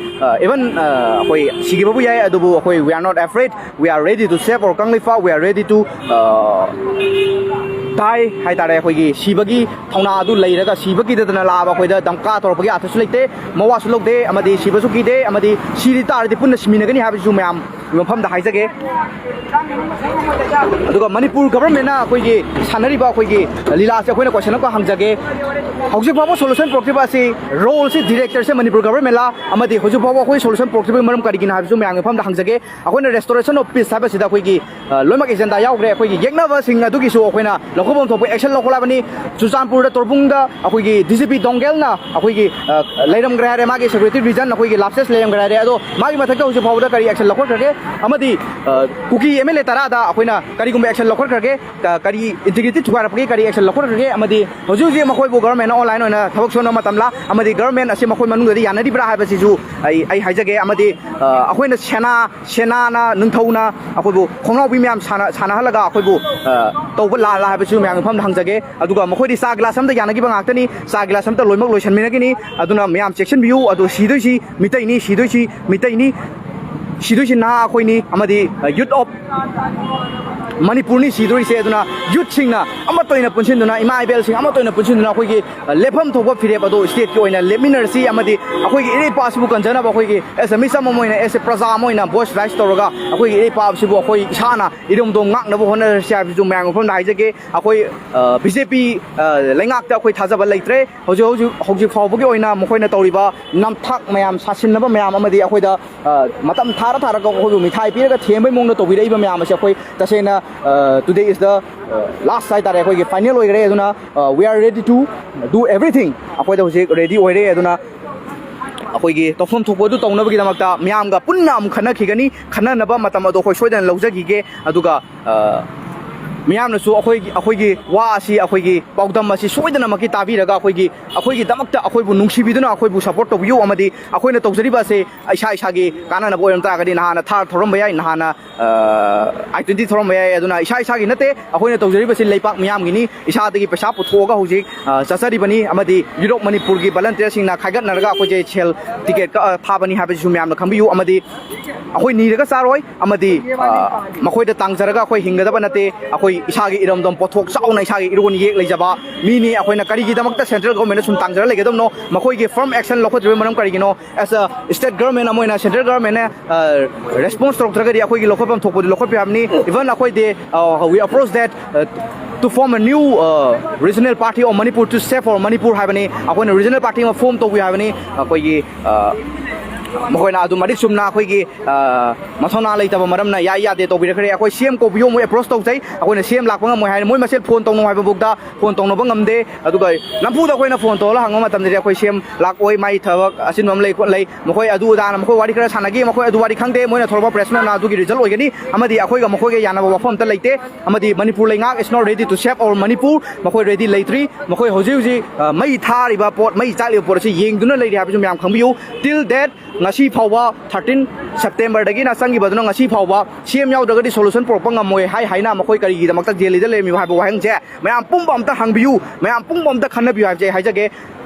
even ꯑꯩꯈꯣꯏ ꯁꯤꯈꯤꯕꯕꯨ ꯌꯥꯏ꯫ ꯑꯗꯨꯕꯨ ꯑꯩꯈꯣꯏ, we are not afraid, we are ready to save our Kangleipak, we are ready to die ꯍꯥꯏ ꯇꯥꯔꯦ꯫ ꯑꯩꯈꯣꯏꯒꯤ ꯁꯤꯕꯒꯤ ꯊꯧꯅꯥ ꯑꯗꯨ ꯂꯩꯔꯒ ꯁꯤꯕ ꯀꯤꯗꯗꯅ ꯂꯥꯛꯑꯕ ꯑꯩꯈꯣꯏꯗ ꯗꯝꯀꯥ ꯇꯧꯔꯛꯄꯒꯤ ꯑꯥꯔꯊꯁꯨ ꯂꯩꯇꯦ, ꯃꯋꯥꯁꯨ ꯂꯧꯗꯦ, ꯑꯃꯗꯤ ꯁꯤꯕꯁꯨ ꯀꯤꯗꯦ, ꯑꯃꯗꯤ ꯁꯤꯔꯤ ꯇꯥꯔꯗꯤ ꯄꯨꯟꯅ ꯁꯤꯃꯤꯟꯅꯒꯅꯤ ꯍꯥꯏꯕꯁꯤꯁꯨ ꯃꯌꯥꯝ ꯃꯐꯝꯗ ꯍꯥꯏꯖꯒꯦ꯫ ꯑꯗꯨꯒ ꯃꯅꯤꯄꯨꯔ ꯒꯚꯔꯟꯃꯦꯟꯅ ꯑꯩꯈꯣꯏꯒꯤ ꯁꯥꯟꯅꯔꯤꯕ ꯑꯩꯈꯣꯏꯒꯤ ꯂꯤꯂꯥꯁꯦ ꯑꯩꯈꯣꯏꯅ ꯀꯣꯏꯁꯟ ꯑꯃꯈꯛ ꯍꯪꯖꯒꯦ꯫ ꯍꯧꯖꯤꯛ ꯐꯥꯎꯕ ꯁꯣꯂꯨꯁꯟ ꯄꯨꯔꯛꯇ꯭ꯔꯤꯕ ꯑꯁꯤ, ꯔꯣꯜꯁꯤ ꯗꯤꯔꯦꯛꯇꯔꯁꯦ ꯃꯅꯤꯄꯨꯔ ꯒꯚꯔꯟꯃꯦꯟꯂ, ꯑꯃꯗꯤ ꯍꯧꯖꯤꯛ ꯐꯥꯎꯕ ꯑꯩꯈꯣꯏ ꯁꯣꯂꯨꯁꯟ ꯄꯨꯔꯛꯇ꯭ꯔꯤꯕꯒꯤ ꯃꯔꯝ ꯀꯔꯤꯒꯤꯅꯣ ꯍꯥꯏꯕꯁꯨ ꯃꯌꯥꯝꯒꯤ ꯃꯐꯝꯗ ꯍꯪꯖꯒꯦ꯫ ꯑꯩꯈꯣꯏꯅ restoration of peace ꯍꯥꯏꯕꯁꯤꯗ ꯑꯩꯈꯣꯏꯒꯤ, ꯑ, ꯂꯣꯏꯅꯃꯛ ꯑꯦꯖꯦꯟꯗꯥ ꯌꯥꯎꯈ꯭ꯔꯦ꯫ ꯑꯩꯈꯣꯏꯒꯤ ꯌꯦꯛꯅꯕꯁꯤꯡ ꯑꯗꯨꯒꯤꯁꯨ ꯑꯩꯈꯣꯏꯅ ꯂꯧꯈꯠꯐꯝ ꯊꯣꯛꯄ action ꯂꯧꯈꯠꯂꯕꯅꯤ꯫ ꯆꯨꯔꯆꯥꯟꯄꯨꯔꯗ ꯇꯣꯔꯕꯨꯡꯗ ꯑꯩꯈꯣꯏꯒꯤ D G P ꯗꯣꯡꯒꯦꯜꯅ ꯑꯩꯈꯣꯏꯒꯤ, ꯑ, ꯂꯩꯔꯝꯈ꯭ꯔꯦ ꯍꯥꯏꯔꯦ, ꯃꯥꯒꯤ security reason ꯑꯩꯈꯣꯏꯒꯤ lapses ꯂꯩꯔꯝꯈ꯭ꯔꯦ ꯍꯥꯏꯔꯦ꯫ ꯑꯗꯣ ꯃꯥꯒꯤ ꯃꯊꯛꯇ ꯍꯧꯖꯤꯛ ꯐꯥꯎꯕꯗ ꯀꯔꯤ action ꯂꯧꯈꯠꯈ꯭ꯔꯒꯦ? ꯑꯃꯗꯤ ꯀꯨꯀꯤ ꯑꯦꯝ ꯑꯦꯜ ꯑꯦ ꯇꯔꯥꯗ ꯑꯩꯈꯣꯏꯅ ꯀꯔꯤꯒꯨꯝꯕ ꯑꯦꯛꯁꯟ ꯂꯧꯈꯠꯈ꯭ꯔꯒꯦ, ꯀꯔꯤ ꯏꯟꯇꯤꯒ꯭ꯔꯤꯇꯤ ꯊꯨꯒꯥꯏꯔꯛꯄꯒꯤ ꯀꯔꯤ ꯑꯦꯛꯁꯟ ꯂꯧꯈꯠꯈ꯭ꯔꯒꯦ, ꯑꯃꯗꯤ ꯍꯧꯖꯤꯛ ꯍꯧꯖꯤꯛ ꯃꯈꯣꯏꯕꯨ ꯒꯚꯔꯟꯃꯦꯟꯅ ꯑꯣꯟꯂꯥꯏꯟ ꯑꯣꯏꯅ ꯊꯕꯛ ꯁꯨꯍꯟꯕ ꯃꯇꯝꯂ, ꯑꯃꯗꯤ ꯒꯚꯔꯟꯃꯦꯟ ꯑꯁꯤ ꯃꯈꯣꯏ ꯃꯅꯨꯡꯗꯗꯤ ꯌꯥꯅꯔꯤꯕ꯭ꯔꯥ ꯍꯥꯏꯕꯁꯤꯁꯨ ꯑꯩ ꯑꯩ ꯍꯥꯏꯖꯒꯦ꯫ ꯑꯃꯗꯤ ꯑꯩꯈꯣꯏꯅ ꯁꯦꯅꯥ ꯁꯦꯅꯥꯅ, ꯅꯤꯡꯊꯧꯅ ꯑꯩꯈꯣꯏꯕꯨ ꯈꯣꯡꯅꯥꯎꯕꯤ ꯃꯌꯥꯝ ꯁꯥꯟꯅ ꯁꯥꯟꯅꯍꯜꯂꯒ ꯑꯩꯈꯣꯏꯕꯨ ꯇꯧꯕ ꯂꯥꯜꯂ ꯍꯥꯏꯕꯁꯨ ꯃꯌꯥꯝꯒꯤ ꯃꯐꯝꯗ ꯍꯪꯖꯒꯦ꯫ ꯑꯗꯨꯒ ꯃꯈꯣꯏꯗꯤ ꯆꯥ ꯒꯤꯂꯥꯁ ꯑꯃꯗ ꯌꯥꯅꯈꯤꯕ ꯉꯥꯛꯇꯅꯤ, ꯆꯥ ꯒꯤꯂꯥꯁ ꯑꯃꯗ ꯂꯣꯏꯅꯃꯛ ꯂꯣꯏꯁꯟꯃꯤꯟꯅꯒꯅꯤ꯫ ꯑꯗꯨꯅ ꯃꯌꯥꯝ ꯆꯦꯛꯁꯤꯟꯕꯤꯌꯨ꯫ ꯑꯗꯨ ꯁꯤꯗꯣꯏꯁꯤ ꯃꯤꯇꯩꯅꯤ, ꯁꯤꯗꯣꯏꯁꯤ ꯃꯤꯇꯩꯅꯤ, ꯁꯤꯗꯣꯏꯁꯤ ꯅꯍꯥ ꯑꯩꯈꯣꯏꯅꯤ, ꯑꯃꯗꯤ ꯌꯨꯠ ꯑꯣꯐ ꯃꯅꯤꯄꯨꯔꯅꯤ ꯁꯤꯗꯣꯏꯁꯦ꯫ ꯑꯗꯨꯅ ꯌꯨꯠꯁꯤꯡꯅ ꯑꯃꯠꯇ ꯑꯣꯏꯅ ꯄꯨꯟꯁꯤꯟꯗꯨꯅ, ꯏꯃꯥ ꯏꯕꯦꯜꯁꯤꯡ ꯑꯃꯠꯇ ꯑꯣꯏꯅ ꯄꯨꯟꯁꯤꯟꯗꯨꯅ ꯑꯩꯈꯣꯏꯒꯤ ꯂꯦꯞꯐꯝ ꯊꯣꯛꯄ ꯐꯤꯔꯦꯞ ꯑꯗꯣ ꯁ꯭ꯇꯦꯠꯀꯤ ꯑꯣꯏꯅ ꯂꯦꯞꯃꯤꯟꯅꯔꯁꯤ꯫ ꯑꯃꯗꯤ ꯑꯩꯈꯣꯏꯒꯤ ꯏꯔꯩ ꯏꯄꯥꯁꯤꯕꯨ ꯀꯟꯖꯅꯕ, ꯑꯩꯈꯣꯏꯒꯤ ꯑꯦꯁ ꯑꯦ ꯃꯤꯆꯝ ꯑꯃ ꯑꯣꯏꯅ, ꯑꯦꯁ ꯑꯦ ꯄ꯭ꯔꯖꯥ ꯑꯃ ꯑꯣꯏꯅ ꯚꯣꯏꯁ ꯔꯥꯏꯁ ꯇꯧꯔꯒ ꯑꯩꯈꯣꯏꯒꯤ ꯏꯔꯩ ꯏꯄꯥꯁꯤꯕꯨ ꯑꯩꯈꯣꯏ ꯏꯁꯥꯅ ꯏꯔꯝꯗꯣꯝ ꯉꯥꯛꯅꯕ ꯍꯣꯠꯅꯔꯁꯤ ꯍꯥꯏꯕꯁꯤꯁꯨ ꯃꯌꯥꯝꯒꯤ ꯃꯐꯝꯗ ꯍꯥꯏꯖꯒꯦ꯫ ꯑꯩꯈꯣꯏ ꯕꯤ ꯖꯦ ꯄꯤ ꯂꯩꯉꯥꯛꯇ ꯑꯩꯈꯣꯏ ꯊꯥꯖꯕ ꯂꯩꯇ꯭ꯔꯦ꯫ ꯍꯧꯖꯤꯛ ꯍꯧꯖꯤꯛ ꯍꯧꯖꯤꯛ ꯐꯥꯎꯕꯒꯤ ꯑꯣꯏꯅ ꯃꯈꯣꯏꯅ ꯇꯧꯔꯤꯕ ꯅꯝꯊꯥꯛ ꯃꯌꯥꯝ, ꯁꯥꯁꯤꯟꯅꯕ ꯃꯌꯥꯝ ꯑꯃꯗꯤ ꯑꯩꯈꯣꯏꯗ ꯃꯇꯝ ꯊꯥꯔ ꯊꯥꯔꯒ ꯑꯩꯈꯣꯏꯕꯨ ꯃꯤꯊꯥꯏ ꯄꯤꯔꯒ ꯊꯦꯝꯕꯒꯤ ꯃꯑꯣꯡꯗ ꯇꯧꯕꯤꯔꯛꯏꯕ ꯃꯌꯥꯝ ꯑꯁꯦ ꯑꯩꯈꯣꯏ ꯇꯁꯦꯡꯅ today is the last ꯍꯥꯏꯇꯥꯔꯦ, ꯑꯩꯈꯣꯏꯒꯤ ꯐꯥꯏꯅꯦꯜ ꯑꯣꯏꯈ꯭ꯔꯦ꯫ ꯑꯗꯨꯅ we are ready to do everything, ꯑꯩꯈꯣꯏꯗ ꯍꯧꯖꯤꯛ ꯔꯦꯗꯤ ꯑꯣꯏꯔꯦ꯫ ꯑꯗꯨꯅ ꯑꯩꯈꯣꯏꯒꯤ ꯇꯧꯐꯝ ꯊꯣꯛꯄ ꯑꯗꯨ ꯇꯧꯅꯕꯒꯤꯗꯃꯛꯇ ꯃꯤꯌꯥꯝꯒ ꯄꯨꯟꯅ ꯑꯃꯨꯛ ꯈꯟꯅꯈꯤꯒꯅꯤ꯫ ꯈꯟꯅꯅꯕ ꯃꯇꯝ ꯑꯗꯣ ꯑꯩꯈꯣꯏ ꯁꯣꯏꯗꯅ ꯂꯧꯖꯈꯤꯒꯦ꯫ ꯑꯗꯨꯒ ꯃꯤꯌꯥꯝꯅꯁꯨ ꯑꯩꯈꯣꯏꯒꯤ ꯑꯩꯈꯣꯏꯒꯤ ꯋꯥ ꯑꯁꯤ, ꯑꯩꯈꯣꯏꯒꯤ ꯄꯥꯎꯗꯝ ꯑꯁꯤ ꯁꯣꯏꯗꯅꯃꯛꯀꯤ ꯇꯥꯕꯤꯔꯒ ꯑꯩꯈꯣꯏꯒꯤ ꯑꯩꯈꯣꯏꯒꯤꯗꯃꯛꯇ ꯑꯩꯈꯣꯏꯕꯨ ꯅꯨꯡꯁꯤꯕꯤꯗꯨꯅ ꯑꯩꯈꯣꯏꯕꯨ ꯁꯞꯄꯣꯔꯠ ꯇꯧꯕꯤꯌꯨ꯫ ꯑꯃꯗꯤ ꯑꯩꯈꯣꯏꯅ ꯇꯧꯖꯔꯤꯕ ꯑꯁꯤ ꯏꯁꯥ ꯏꯁꯥꯒꯤ ꯀꯥꯟꯅꯅꯕ ꯑꯣꯏꯔꯝ ꯇꯥꯔꯒꯗꯤ ꯅꯍꯥꯟꯅ ꯊꯥꯔ ꯊꯧꯔꯝꯕ ꯌꯥꯏ, ꯅꯍꯥꯟꯅ ꯑꯥꯏ ꯇ꯭ꯋꯦꯟꯇꯤ ꯊꯧꯔꯝꯕ ꯌꯥꯏ꯫ ꯑꯗꯨꯅ ꯏꯁꯥ ꯏꯁꯥꯒꯤ ꯅꯠꯇꯦ, ꯑꯩꯈꯣꯏꯅ ꯇꯧꯖꯔꯤꯕꯁꯤ ꯂꯩꯄꯥꯛ ꯃꯤꯌꯥꯝꯒꯤꯅꯤ꯫ ꯏꯁꯥꯗꯒꯤ ꯄꯩꯁꯥ ꯄꯨꯊꯣꯛꯑꯒ ꯍꯧꯖꯤꯛ ꯆꯠꯆꯔꯤꯕꯅꯤ꯫ ꯑꯃꯗꯤ ꯌꯨꯔꯣꯞ ꯃꯅꯤꯄꯨꯔꯒꯤ ꯚꯣꯂꯟꯇꯤꯌꯔꯁꯤꯡꯅ ꯈꯥꯏꯒꯠꯅꯔꯒ ꯑꯩꯈꯣꯏꯁꯦ ꯁꯦꯜ ꯇꯤꯀꯦꯠ ꯀꯛꯑ ꯊꯥꯕꯅꯤ ꯍꯥꯏꯕꯁꯤꯁꯨ ꯃꯌꯥꯝꯅ ꯈꯪꯕꯤꯌꯨ꯫ ꯑꯃꯗꯤ ꯑꯩꯈꯣꯏ ꯅꯤꯔꯒ ꯆꯥꯔꯣꯏ, ꯑꯃꯗꯤ ꯃꯈꯣꯏꯗ ꯇꯥꯡꯖꯔꯒ ꯑꯩꯈꯣꯏ ꯍꯤꯡꯒꯗꯕ ꯅꯠꯇꯦ꯫ ꯑꯩꯈꯣꯏ ꯏꯁꯥꯒꯤ ꯏꯔꯝꯗꯝ ꯄꯣꯠꯊꯣꯛ ꯆꯥꯎꯅ, ꯏꯁꯥꯒꯤ ꯏꯔꯣꯟ ꯏꯌꯦꯛ ꯂꯩꯖꯕ ꯃꯤꯅꯤ꯫ ꯑꯩꯈꯣꯏꯅ ꯀꯔꯤꯒꯤꯗꯃꯛꯇ ꯁꯦꯟꯇ꯭ꯔꯦꯜ ꯒꯣꯔꯃꯦꯟꯗ ꯁꯨꯝ ꯇꯥꯡꯖꯔ ꯂꯩꯒꯗꯕꯅꯣ? ꯃꯈꯣꯏꯒꯤ ꯐꯔꯝ ꯑꯦꯛꯁꯟ ꯂꯧꯈꯠꯇ꯭ꯔꯤꯕꯒꯤ ꯃꯔꯝ ꯀꯔꯤꯒꯤꯅꯣ? As a state government ꯑꯃ ꯑꯣꯏꯅ, ꯁꯦꯟꯇ꯭ꯔꯦꯜ ꯒꯣꯔꯃꯦꯟꯅ ꯔꯦꯁꯄꯣꯟꯁ ꯇꯧꯔꯛꯇ꯭ꯔꯒꯗꯤ ꯑꯩꯈꯣꯏꯒꯤ ꯂꯧꯈꯠꯐꯝ ꯊꯣꯛꯄꯗꯤ ꯂꯧꯈꯠꯄ ꯌꯥꯕꯅꯤ꯫ Even ꯑꯩꯈꯣꯏꯗꯤ we approach that to form a new regional party of Manipur to save for Manipur ꯍꯥꯏꯕꯅꯤ꯫ ꯑꯩꯈꯣꯏꯅ ꯔꯤꯖꯅꯦꯜ ꯄꯥꯔꯇꯤ ꯑꯃ ꯐꯣꯝ ꯇꯧꯕꯤ ꯍꯥꯏꯕꯅꯤ꯫ ꯑꯩꯈꯣꯏꯒꯤ ꯃꯈꯣꯏꯅ ꯑꯗꯨ ꯃꯔꯤꯛ ꯆꯨꯝꯅ ꯑꯩꯈꯣꯏꯒꯤ, ꯑ, ꯃꯊꯧꯅꯥ ꯂꯩꯇꯕ ꯃꯔꯝꯅ ꯌꯥꯏ ꯌꯥꯗꯦ ꯇꯧꯕꯤꯔꯛꯈ꯭ꯔꯦ꯫ ꯑꯩꯈꯣꯏ ꯁꯤ ꯑꯦꯝ ꯀꯧꯕꯤꯌꯣ, ꯃꯣꯏ ꯑꯦꯄ꯭ꯔꯣꯁ ꯇꯧꯖꯩ, ꯑꯩꯈꯣꯏꯅ ꯁꯤ ꯑꯦꯝ ꯂꯥꯛꯄ ꯉꯝꯃꯣꯏ ꯍꯥꯏꯅ ꯃꯣꯏ ꯃꯁꯦꯜ ꯐꯣꯟ ꯇꯧꯅꯧ ꯍꯥꯏꯕꯐꯥꯎꯗ ꯐꯣꯟ ꯇꯧꯅꯕ ꯉꯝꯗꯦ꯫ ꯑꯗꯨꯒ ꯅꯝꯐꯨꯗ ꯑꯩꯈꯣꯏꯅ ꯐꯣꯟ ꯇꯧꯔꯒ ꯍꯪꯕ ꯃꯇꯝꯗꯗꯤ ꯑꯩꯈꯣꯏ ꯁꯤ ꯑꯦꯝ ꯂꯥꯛꯑꯣꯏ, ꯃꯥꯏ ꯊꯕꯛ ꯑꯆꯤꯟꯕ ꯑꯃ ꯂꯩ ꯈꯣꯠ ꯂꯩ, ꯃꯈꯣꯏ ꯑꯗꯨ ꯑꯗꯥꯅ ꯃꯈꯣꯏ ꯋꯥꯔꯤ ꯈꯔ ꯁꯥꯟꯅꯈꯤ, ꯃꯈꯣꯏ ꯑꯗꯨ ꯋꯥꯔꯤ ꯈꯪꯗꯦ, ꯃꯣꯏꯅ ꯊꯣꯔꯛꯄ ꯄ꯭ꯔꯦꯁ ꯅꯣꯠꯅ ꯑꯗꯨꯒꯤ ꯔꯤꯖꯜ ꯑꯣꯏꯒꯅꯤ, ꯑꯃꯗꯤ ꯑꯩꯈꯣꯏꯒ ꯃꯈꯣꯏꯒ ꯌꯥꯅꯕ ꯋꯥꯐꯝ ꯑꯝꯇ ꯂꯩꯇꯦ꯫ ꯑꯃꯗꯤ ꯃꯅꯤꯄꯨꯔ ꯂꯩꯉꯥꯛ is not ready to save our Manipur, ꯃꯈꯣꯏ ꯔꯦꯗꯤ ꯂꯩꯇ꯭ꯔꯤ꯫ ꯃꯈꯣꯏ ꯍꯧꯖꯤꯛ ꯍꯧꯖꯤꯛ, ꯑ, ꯃꯩ ꯊꯥꯔꯤꯕ ꯄꯣꯠ, ꯃꯩ ꯆꯥꯛꯂꯤꯕ ꯄꯣꯠ ꯑꯁꯤ ꯌꯦꯡꯗꯨꯅ ꯂꯩꯔꯤ ꯍꯥꯏꯕꯁꯨ ꯃꯌꯥꯝ ꯈꯪꯕꯤꯌꯨ꯫ Till date, ꯉꯁꯤ ꯐꯥꯎꯕ, thirteen Septemberꯗꯒꯤꯅ ꯆꯪꯈꯤꯕꯗꯨꯅ ꯉꯁꯤ ꯐꯥꯎꯕ ꯁꯤ ꯑꯦꯝ ꯌꯥꯎꯗ꯭ꯔꯒꯗꯤ ꯁꯣꯂꯨꯁꯟ ꯄꯨꯔꯛꯄ ꯉꯝꯃꯣꯏ ꯍꯥꯏ ꯍꯥꯏꯅ ꯃꯈꯣꯏ ꯀꯔꯤꯒꯤꯗꯃꯛꯇ ꯗꯦꯜꯂꯤꯗ ꯂꯩꯔꯝꯃꯤꯕ ꯍꯥꯏꯕ ꯋꯥꯍꯪꯁꯦ ꯃꯌꯥꯝ ꯄꯨꯝꯕ ꯑꯝꯇ ꯍꯪꯕꯤꯌꯨ, ꯃꯌꯥꯝ ꯄꯨꯝꯕ ꯑꯝꯇ ꯈꯟꯅꯕꯤꯌꯨ ꯍꯥꯏꯕꯁꯦ ꯑꯩ ꯍꯥꯏꯖꯒꯦ꯫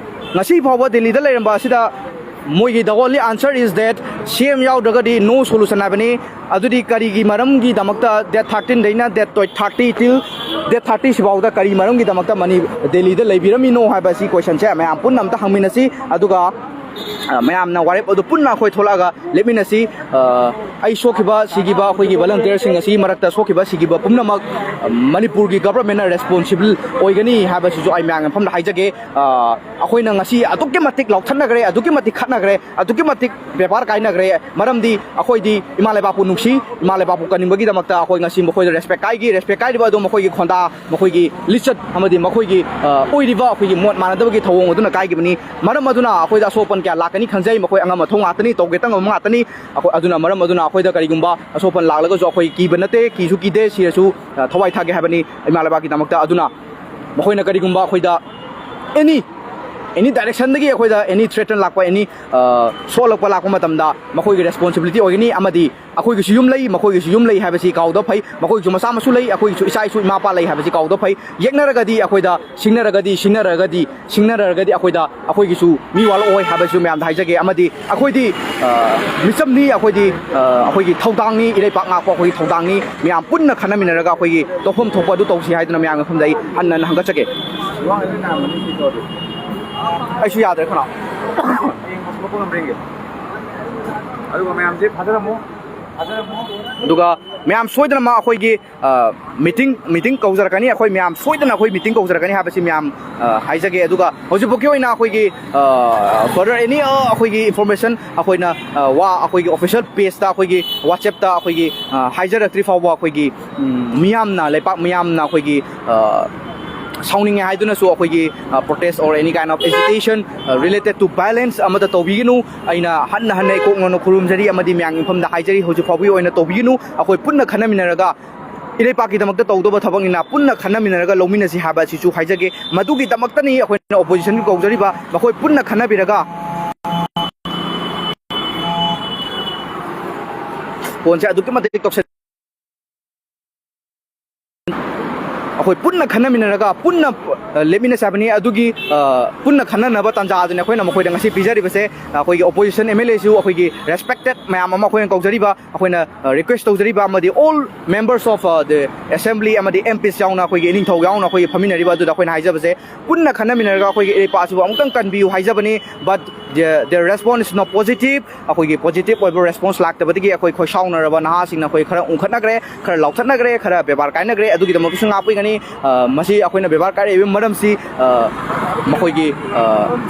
ꯉꯁꯤ ꯐꯥꯎꯕ ꯗꯦꯜꯂꯤꯗ ꯂꯩꯔꯝꯕ ꯑꯁꯤꯗ ꯃꯣꯏꯒꯤ the only answer is that ꯁꯤ ꯑꯦꯝ ꯌꯥꯎꯗ꯭ꯔꯒꯗꯤ no solution ꯍꯥꯏꯕꯅꯤ꯫ ꯑꯗꯨꯗꯤ ꯀꯔꯤꯒꯤ ꯃꯔꯝꯒꯤꯗꯃꯛꯇ date thirteenꯗꯩꯅ date thirty till date thirty ꯁꯤꯐꯥꯎꯗ ꯀꯔꯤ ꯃꯔꯝꯒꯤꯗꯃꯛꯇ ꯃꯅꯤ-, ꯗꯦꯜꯂꯤꯗ ꯂꯩꯕꯤꯔꯝꯃꯤꯅꯣ ꯍꯥꯏꯕ ꯁꯤ questionꯁꯦ ꯃꯌꯥꯝ ꯄꯨꯟꯅ ꯑꯝꯇ ꯍꯪꯃꯤꯟꯅꯁꯤ꯫ ꯑꯗꯨꯒ, ꯑ, ꯃꯌꯥꯝꯅ ꯋꯥꯔꯦꯞ ꯑꯗꯨ ꯄꯨꯟꯅ ꯑꯩꯈꯣꯏ ꯊꯣꯛꯂꯛꯑꯒ ꯂꯦꯞꯃꯤꯟꯅꯁꯤ꯫ ꯑ, ꯑꯩ ꯁꯣꯛꯈꯤꯕ, ꯁꯤꯈꯤꯕ, ꯑꯩꯈꯣꯏꯒꯤ volunteerꯁꯤꯡ ꯑꯁꯤꯒꯤ ꯃꯔꯛꯇ ꯁꯣꯛꯈꯤꯕ, ꯁꯤꯈꯤꯕ ꯄꯨꯝꯅꯃꯛ, ꯑ, ꯃꯅꯤꯄꯨꯔꯒꯤ governmentꯅ responsible ꯑꯣꯏꯒꯅꯤ ꯍꯥꯏꯕꯁꯤꯁꯨ ꯑꯩ ꯃꯌꯥꯝꯒꯤ ꯃꯐꯝꯗ ꯍꯥꯏꯖꯒꯦ꯫ ꯑ, ꯑꯩꯈꯣꯏꯅ ꯉꯁꯤ ꯑꯗꯨꯛꯀꯤ ꯃꯇꯤꯛ ꯂꯥꯎꯊꯠꯅꯈ꯭ꯔꯦ, ꯑꯗꯨꯛꯀꯤ ꯃꯇꯤꯛ ꯈꯠꯅꯈ꯭ꯔꯦ, ꯑꯗꯨꯛꯀꯤ ꯃꯇꯤꯛ ꯕꯦꯕꯥꯔ ꯀꯥꯏꯅꯈ꯭ꯔꯦ꯫ ꯃꯔꯝꯗꯤ ꯑꯩꯈꯣꯏꯗꯤ ꯏꯃꯥ ꯂꯩꯕꯥꯛꯄꯨ ꯅꯨꯡꯁꯤ, ꯏꯃꯥ ꯂꯩꯕꯥꯛꯄꯨ ꯀꯟꯅꯤꯡꯕꯒꯤꯗꯃꯛꯇ ꯑꯩꯈꯣꯏ ꯉꯁꯤ ꯃꯈꯣꯏꯗ respect ꯀꯥꯏꯈꯤ꯫ Respect ꯀꯥꯏꯔꯤꯕ ꯑꯗꯨ ꯃꯈꯣꯏꯒꯤ ꯈꯣꯟꯗꯥ, ꯃꯈꯣꯏꯒꯤ ꯂꯤꯆꯠ ꯑꯃꯗꯤ ꯃꯈꯣꯏꯒꯤ, ꯑ, ꯑꯣꯏꯔꯤꯕ ꯑꯩꯈꯣꯏꯒꯤ ꯃꯣꯠ ꯃꯥꯟꯅꯗꯕꯒꯤ ꯊꯧꯑꯣꯡ ꯑꯗꯨꯅ ꯀꯥꯏꯈꯤꯕꯅꯤ꯫ ꯃꯔꯝ ꯑꯗꯨꯅ ꯑꯩꯈꯣꯏꯗ ꯑꯁꯣꯛ ꯑꯄꯟ ꯀꯌꯥ ꯂꯥꯛꯀꯅꯤ ꯈꯟꯖꯩ꯫ ꯃꯈꯣꯏ ꯑꯉꯝ ꯑꯊꯧ ꯉꯥꯛꯇꯅꯤ, ꯇꯧꯒꯦ ꯇꯧꯉꯝꯕ ꯉꯥꯛꯇꯅꯤ꯫ ꯑꯩꯈꯣꯏ, ꯑꯗꯨꯅ ꯃꯔꯝ ꯑꯗꯨꯅ ꯑꯩꯈꯣꯏꯗ ꯀꯔꯤꯒꯨꯝꯕ ꯑꯁꯣꯛ ꯑꯄꯟ ꯂꯥꯛꯂꯒꯁꯨ ꯑꯩꯈꯣꯏ ꯀꯤꯕ ꯅꯠꯇꯦ, ꯀꯤꯁꯨ ꯀꯤꯗꯦ, ꯁꯤꯔꯁꯨ, ꯑ, ꯊꯋꯥꯏ ꯊꯥꯒꯦ ꯍꯥꯏꯕꯅꯤ ꯏꯃꯥ ꯂꯩꯕꯥꯛꯀꯤꯗꯃꯛꯇ꯫ ꯑꯗꯨꯅ ꯃꯈꯣꯏꯅ ꯀꯔꯤꯒꯨꯝꯕ ꯑꯩꯈꯣꯏꯗ any, any directionꯗꯒꯤ ꯑꯩꯈꯣꯏꯗ any threat ꯂꯥꯛꯄ, any, ꯑ, ꯁꯣꯛꯂꯛꯄ ꯂꯥꯛꯄ ꯃꯇꯝꯗ ꯃꯈꯣꯏꯒꯤ responsibility ꯑꯣꯏꯒꯅꯤ꯫ ꯑꯃꯗꯤ ꯑꯩꯈꯣꯏꯒꯤꯁꯨ ꯌꯨꯝ ꯂꯩ, ꯃꯈꯣꯏꯒꯤꯁꯨ ꯌꯨꯝ ꯂꯩ ꯍꯥꯏꯕꯁꯤ ꯀꯥꯎꯗꯕ ꯐꯩ꯫ ꯃꯈꯣꯏꯒꯤꯁꯨ ꯃꯆꯥ ꯃꯁꯨ ꯂꯩ, ꯑꯩꯈꯣꯏꯒꯤꯁꯨ ꯏꯆꯥ ꯏꯁꯨ ꯏꯃꯥ ꯏꯄꯥ ꯂꯩ ꯍꯥꯏꯕꯁꯤ ꯀꯥꯎꯗꯕ ꯐꯩ꯫ ꯌꯦꯛꯅꯔꯒꯗꯤ ꯑꯩꯈꯣꯏꯗ, ꯁꯤꯡꯅꯔꯒꯗꯤ, ꯁꯤꯡꯅꯔꯒꯗꯤ, ꯁꯤꯡꯅꯔꯒꯗꯤ ꯑꯩꯈꯣꯏꯗ, ꯑꯩꯈꯣꯏꯒꯤꯁꯨ ꯃꯤ ꯋꯥꯠꯂꯛꯑꯣꯏ ꯍꯥꯏꯕꯁꯨ ꯃꯌꯥꯝꯗ ꯍꯥꯏꯖꯒꯦ꯫ ꯑꯃꯗꯤ ꯑꯩꯈꯣꯏꯗꯤ, ꯑ, ꯃꯤꯆꯝꯅꯤ, ꯑꯩꯈꯣꯏꯗꯤ, ꯑ, ꯑꯩꯈꯣꯏꯒꯤ ꯊꯧꯗꯥꯡꯅꯤ, ꯏꯔꯩꯄꯥꯛ ꯉꯥꯛꯄ ꯑꯩꯈꯣꯏꯒꯤ ꯊꯧꯗꯥꯡꯅꯤ꯫ ꯃꯌꯥꯝ ꯄꯨꯟꯅ ꯈꯟꯅꯃꯤꯟꯅꯔꯒ ꯑꯩꯈꯣꯏꯒꯤ ꯇꯧꯐꯝ ꯊꯣꯛꯄ ꯑꯗꯨ ꯇꯧꯁꯤ ꯍꯥꯏꯗꯨꯅ ꯃꯌꯥꯝꯒꯤ ꯃꯐꯝꯗ ꯑꯩ ꯍꯟꯅ ꯍꯟꯅ ꯍꯪꯒꯠꯆꯒꯦ꯫ ꯑꯩꯁꯨ ꯌꯥꯗ꯭ꯔꯦ ꯈꯅꯥꯎ꯫ ꯑꯗꯨꯒ ꯃꯌꯥꯝꯁꯦ ꯐꯥꯊꯔꯝꯃꯣ꯫ ꯑꯗꯨꯒ ꯃꯌꯥꯝ ꯁꯣꯏꯗꯅꯃꯛ ꯑꯩꯈꯣꯏꯒꯤ ꯃꯤꯇꯤꯡ ꯃꯤꯇꯤꯡ ꯀꯧꯖꯔꯛꯀꯅꯤ꯫ ꯑꯩꯈꯣꯏ ꯃꯌꯥꯝ ꯁꯣꯏꯗꯅ ꯑꯩꯈꯣꯏ ꯃꯤꯇꯤꯡ ꯀꯧꯖꯔꯛꯀꯅꯤ ꯍꯥꯏꯕꯁꯤ ꯃꯌꯥꯝ ꯍꯥꯏꯖꯒꯦ꯫ ꯑꯗꯨꯒ ꯍꯧꯖꯤꯛꯐꯥꯎꯒꯤ ꯑꯣꯏꯅ ꯑꯩꯈꯣꯏꯒꯤ further any ꯑꯩꯈꯣꯏꯒꯤ information ꯑꯩꯈꯣꯏꯅ ꯋꯥ ꯑꯩꯈꯣꯏꯒꯤ official pageꯇ ꯑꯩꯈꯣꯏꯒꯤ WhatsAppꯇ ꯑꯩꯈꯣꯏꯒꯤ ꯍꯥꯏꯖꯔꯛꯇ꯭ꯔꯤ ꯐꯥꯎꯕ ꯑꯩꯈꯣꯏꯒꯤ ꯃꯤꯌꯥꯝꯅ, ꯂꯩꯄꯥꯛ ꯃꯤꯌꯥꯝꯅ ꯑꯩꯈꯣꯏꯒꯤ ꯁꯥꯎꯅꯤꯡꯉꯦ ꯍꯥꯏꯗꯨꯅꯁꯨ ꯑꯩꯈꯣꯏꯒꯤ protest or any kind of agitation related to violence ꯑꯃꯠꯇ ꯇꯧꯕꯤꯒꯅꯨ꯫ ꯑꯩꯅ ꯍꯟꯅ ꯍꯟꯅ ꯏꯀꯣꯛ ꯅꯧꯅ ꯈꯨꯔꯨꯝꯖꯔꯤ ꯑꯃꯗꯤ ꯃꯌꯥꯝꯒꯤ ꯃꯐꯝꯗ ꯍꯥꯏꯖꯔꯤ, ꯍꯧꯖꯤꯛ ꯐꯥꯎꯕꯒꯤ ꯑꯣꯏꯅ ꯇꯧꯕꯤꯒꯅꯨ꯫ ꯑꯩꯈꯣꯏ ꯄꯨꯟꯅ ꯈꯟꯅꯃꯤꯟꯅꯔꯒ ꯏꯔꯩꯄꯥꯛꯀꯤꯗꯃꯛꯇ ꯇꯧꯗꯧꯕ ꯊꯕꯛꯅꯤꯅ ꯄꯨꯟꯅ ꯈꯟꯅꯃꯤꯟꯅꯔꯒ ꯂꯧꯃꯤꯟꯅꯁꯤ ꯍꯥꯏꯕ ꯑꯁꯤꯁꯨ ꯍꯥꯏꯖꯒꯦ꯫ ꯃꯗꯨꯒꯤꯗꯃꯛꯇꯅꯤ ꯑꯩꯈꯣꯏꯅ oppositionꯒꯤ ꯀꯧꯖꯔꯤꯕ꯫ ꯃꯈꯣꯏ ꯄꯨꯟꯅ ꯈꯟꯅꯕꯤꯔꯒ ꯐꯣꯟꯁꯦ ꯑꯗꯨꯛꯀꯤ ꯃꯇꯤꯛ ꯇꯧꯁꯟ ꯑꯩꯈꯣꯏ ꯄꯨꯟꯅ ꯈꯟꯅꯃꯤꯟꯅꯔꯒ ꯄꯨꯟꯅ ꯂꯦꯞꯃꯤꯟꯅꯁꯦ ꯍꯥꯏꯕꯅꯤ꯫ ꯑꯗꯨꯒꯤ ꯄꯨꯟꯅ ꯈꯟꯅꯅꯕ ꯇꯥꯟꯖꯥ ꯑꯗꯨꯅꯤ ꯑꯩꯈꯣꯏꯅ ꯃꯈꯣꯏꯗ ꯉꯁꯤ ꯄꯤꯖꯔꯤꯕꯁꯦ꯫ ꯑꯩꯈꯣꯏꯒꯤ opposition MLAꯁꯨ ꯑꯩꯈꯣꯏꯒꯤ respected ꯃꯌꯥꯝ ꯑꯃ ꯑꯩꯈꯣꯏꯅ ꯀꯧꯖꯔꯤꯕ, ꯑꯩꯈꯣꯏꯅ request ꯇꯧꯖꯔꯤꯕ ꯑꯃꯗꯤ all members of the assembly ꯑꯃꯗꯤ MPs ꯌꯥꯎꯅ ꯑꯩꯈꯣꯏꯒꯤ ꯏꯅꯤꯡꯊꯧ ꯌꯥꯎꯅ ꯑꯩꯈꯣꯏꯒꯤ ꯐꯝꯃꯤꯟꯅꯔꯤꯕ ꯑꯗꯨꯗ ꯑꯩꯈꯣꯏꯅ ꯍꯥꯏꯖꯕꯁꯦ, ꯄꯨꯟꯅ ꯈꯟꯅꯃꯤꯟꯅꯔꯒ ꯑꯩꯈꯣꯏꯒꯤ ꯏꯔꯩꯄꯥꯛ ꯑꯁꯤꯕꯨ ꯑꯃꯨꯛꯇꯪ ꯀꯟꯕꯤꯌꯨ ꯍꯥꯏꯖꯕꯅꯤ꯫ But the response is not positive꯫ ꯑꯩꯈꯣꯏꯒꯤ positive ꯑꯣꯏꯕ response ꯂꯥꯛꯇꯕꯗꯒꯤ ꯑꯩꯈꯣꯏ ꯈꯣꯏ ꯁꯥꯎꯅꯔꯕ ꯅꯍꯥꯁꯤꯡꯅ ꯑꯩꯈꯣꯏ ꯈꯔ ꯎꯪꯈꯠꯅꯈ꯭ꯔꯦ, ꯈꯔ ꯂꯥꯎꯊꯠꯅꯈ꯭ꯔꯦ, ꯈꯔ ꯕꯦꯕꯥꯔ ꯀꯥꯏꯅꯈ꯭ꯔꯦ꯫ ꯑꯗꯨꯒꯤꯗꯃꯛꯇꯁꯨ ꯉꯥꯛꯄꯤꯒꯅꯤ꯫ ꯃꯁꯤ ꯑꯩꯈꯣꯏꯅ ꯕꯦꯕꯥꯔ ꯀꯥꯏꯔꯛꯏꯕ ꯃꯔꯝꯁꯤ ꯃꯈꯣꯏꯒꯤ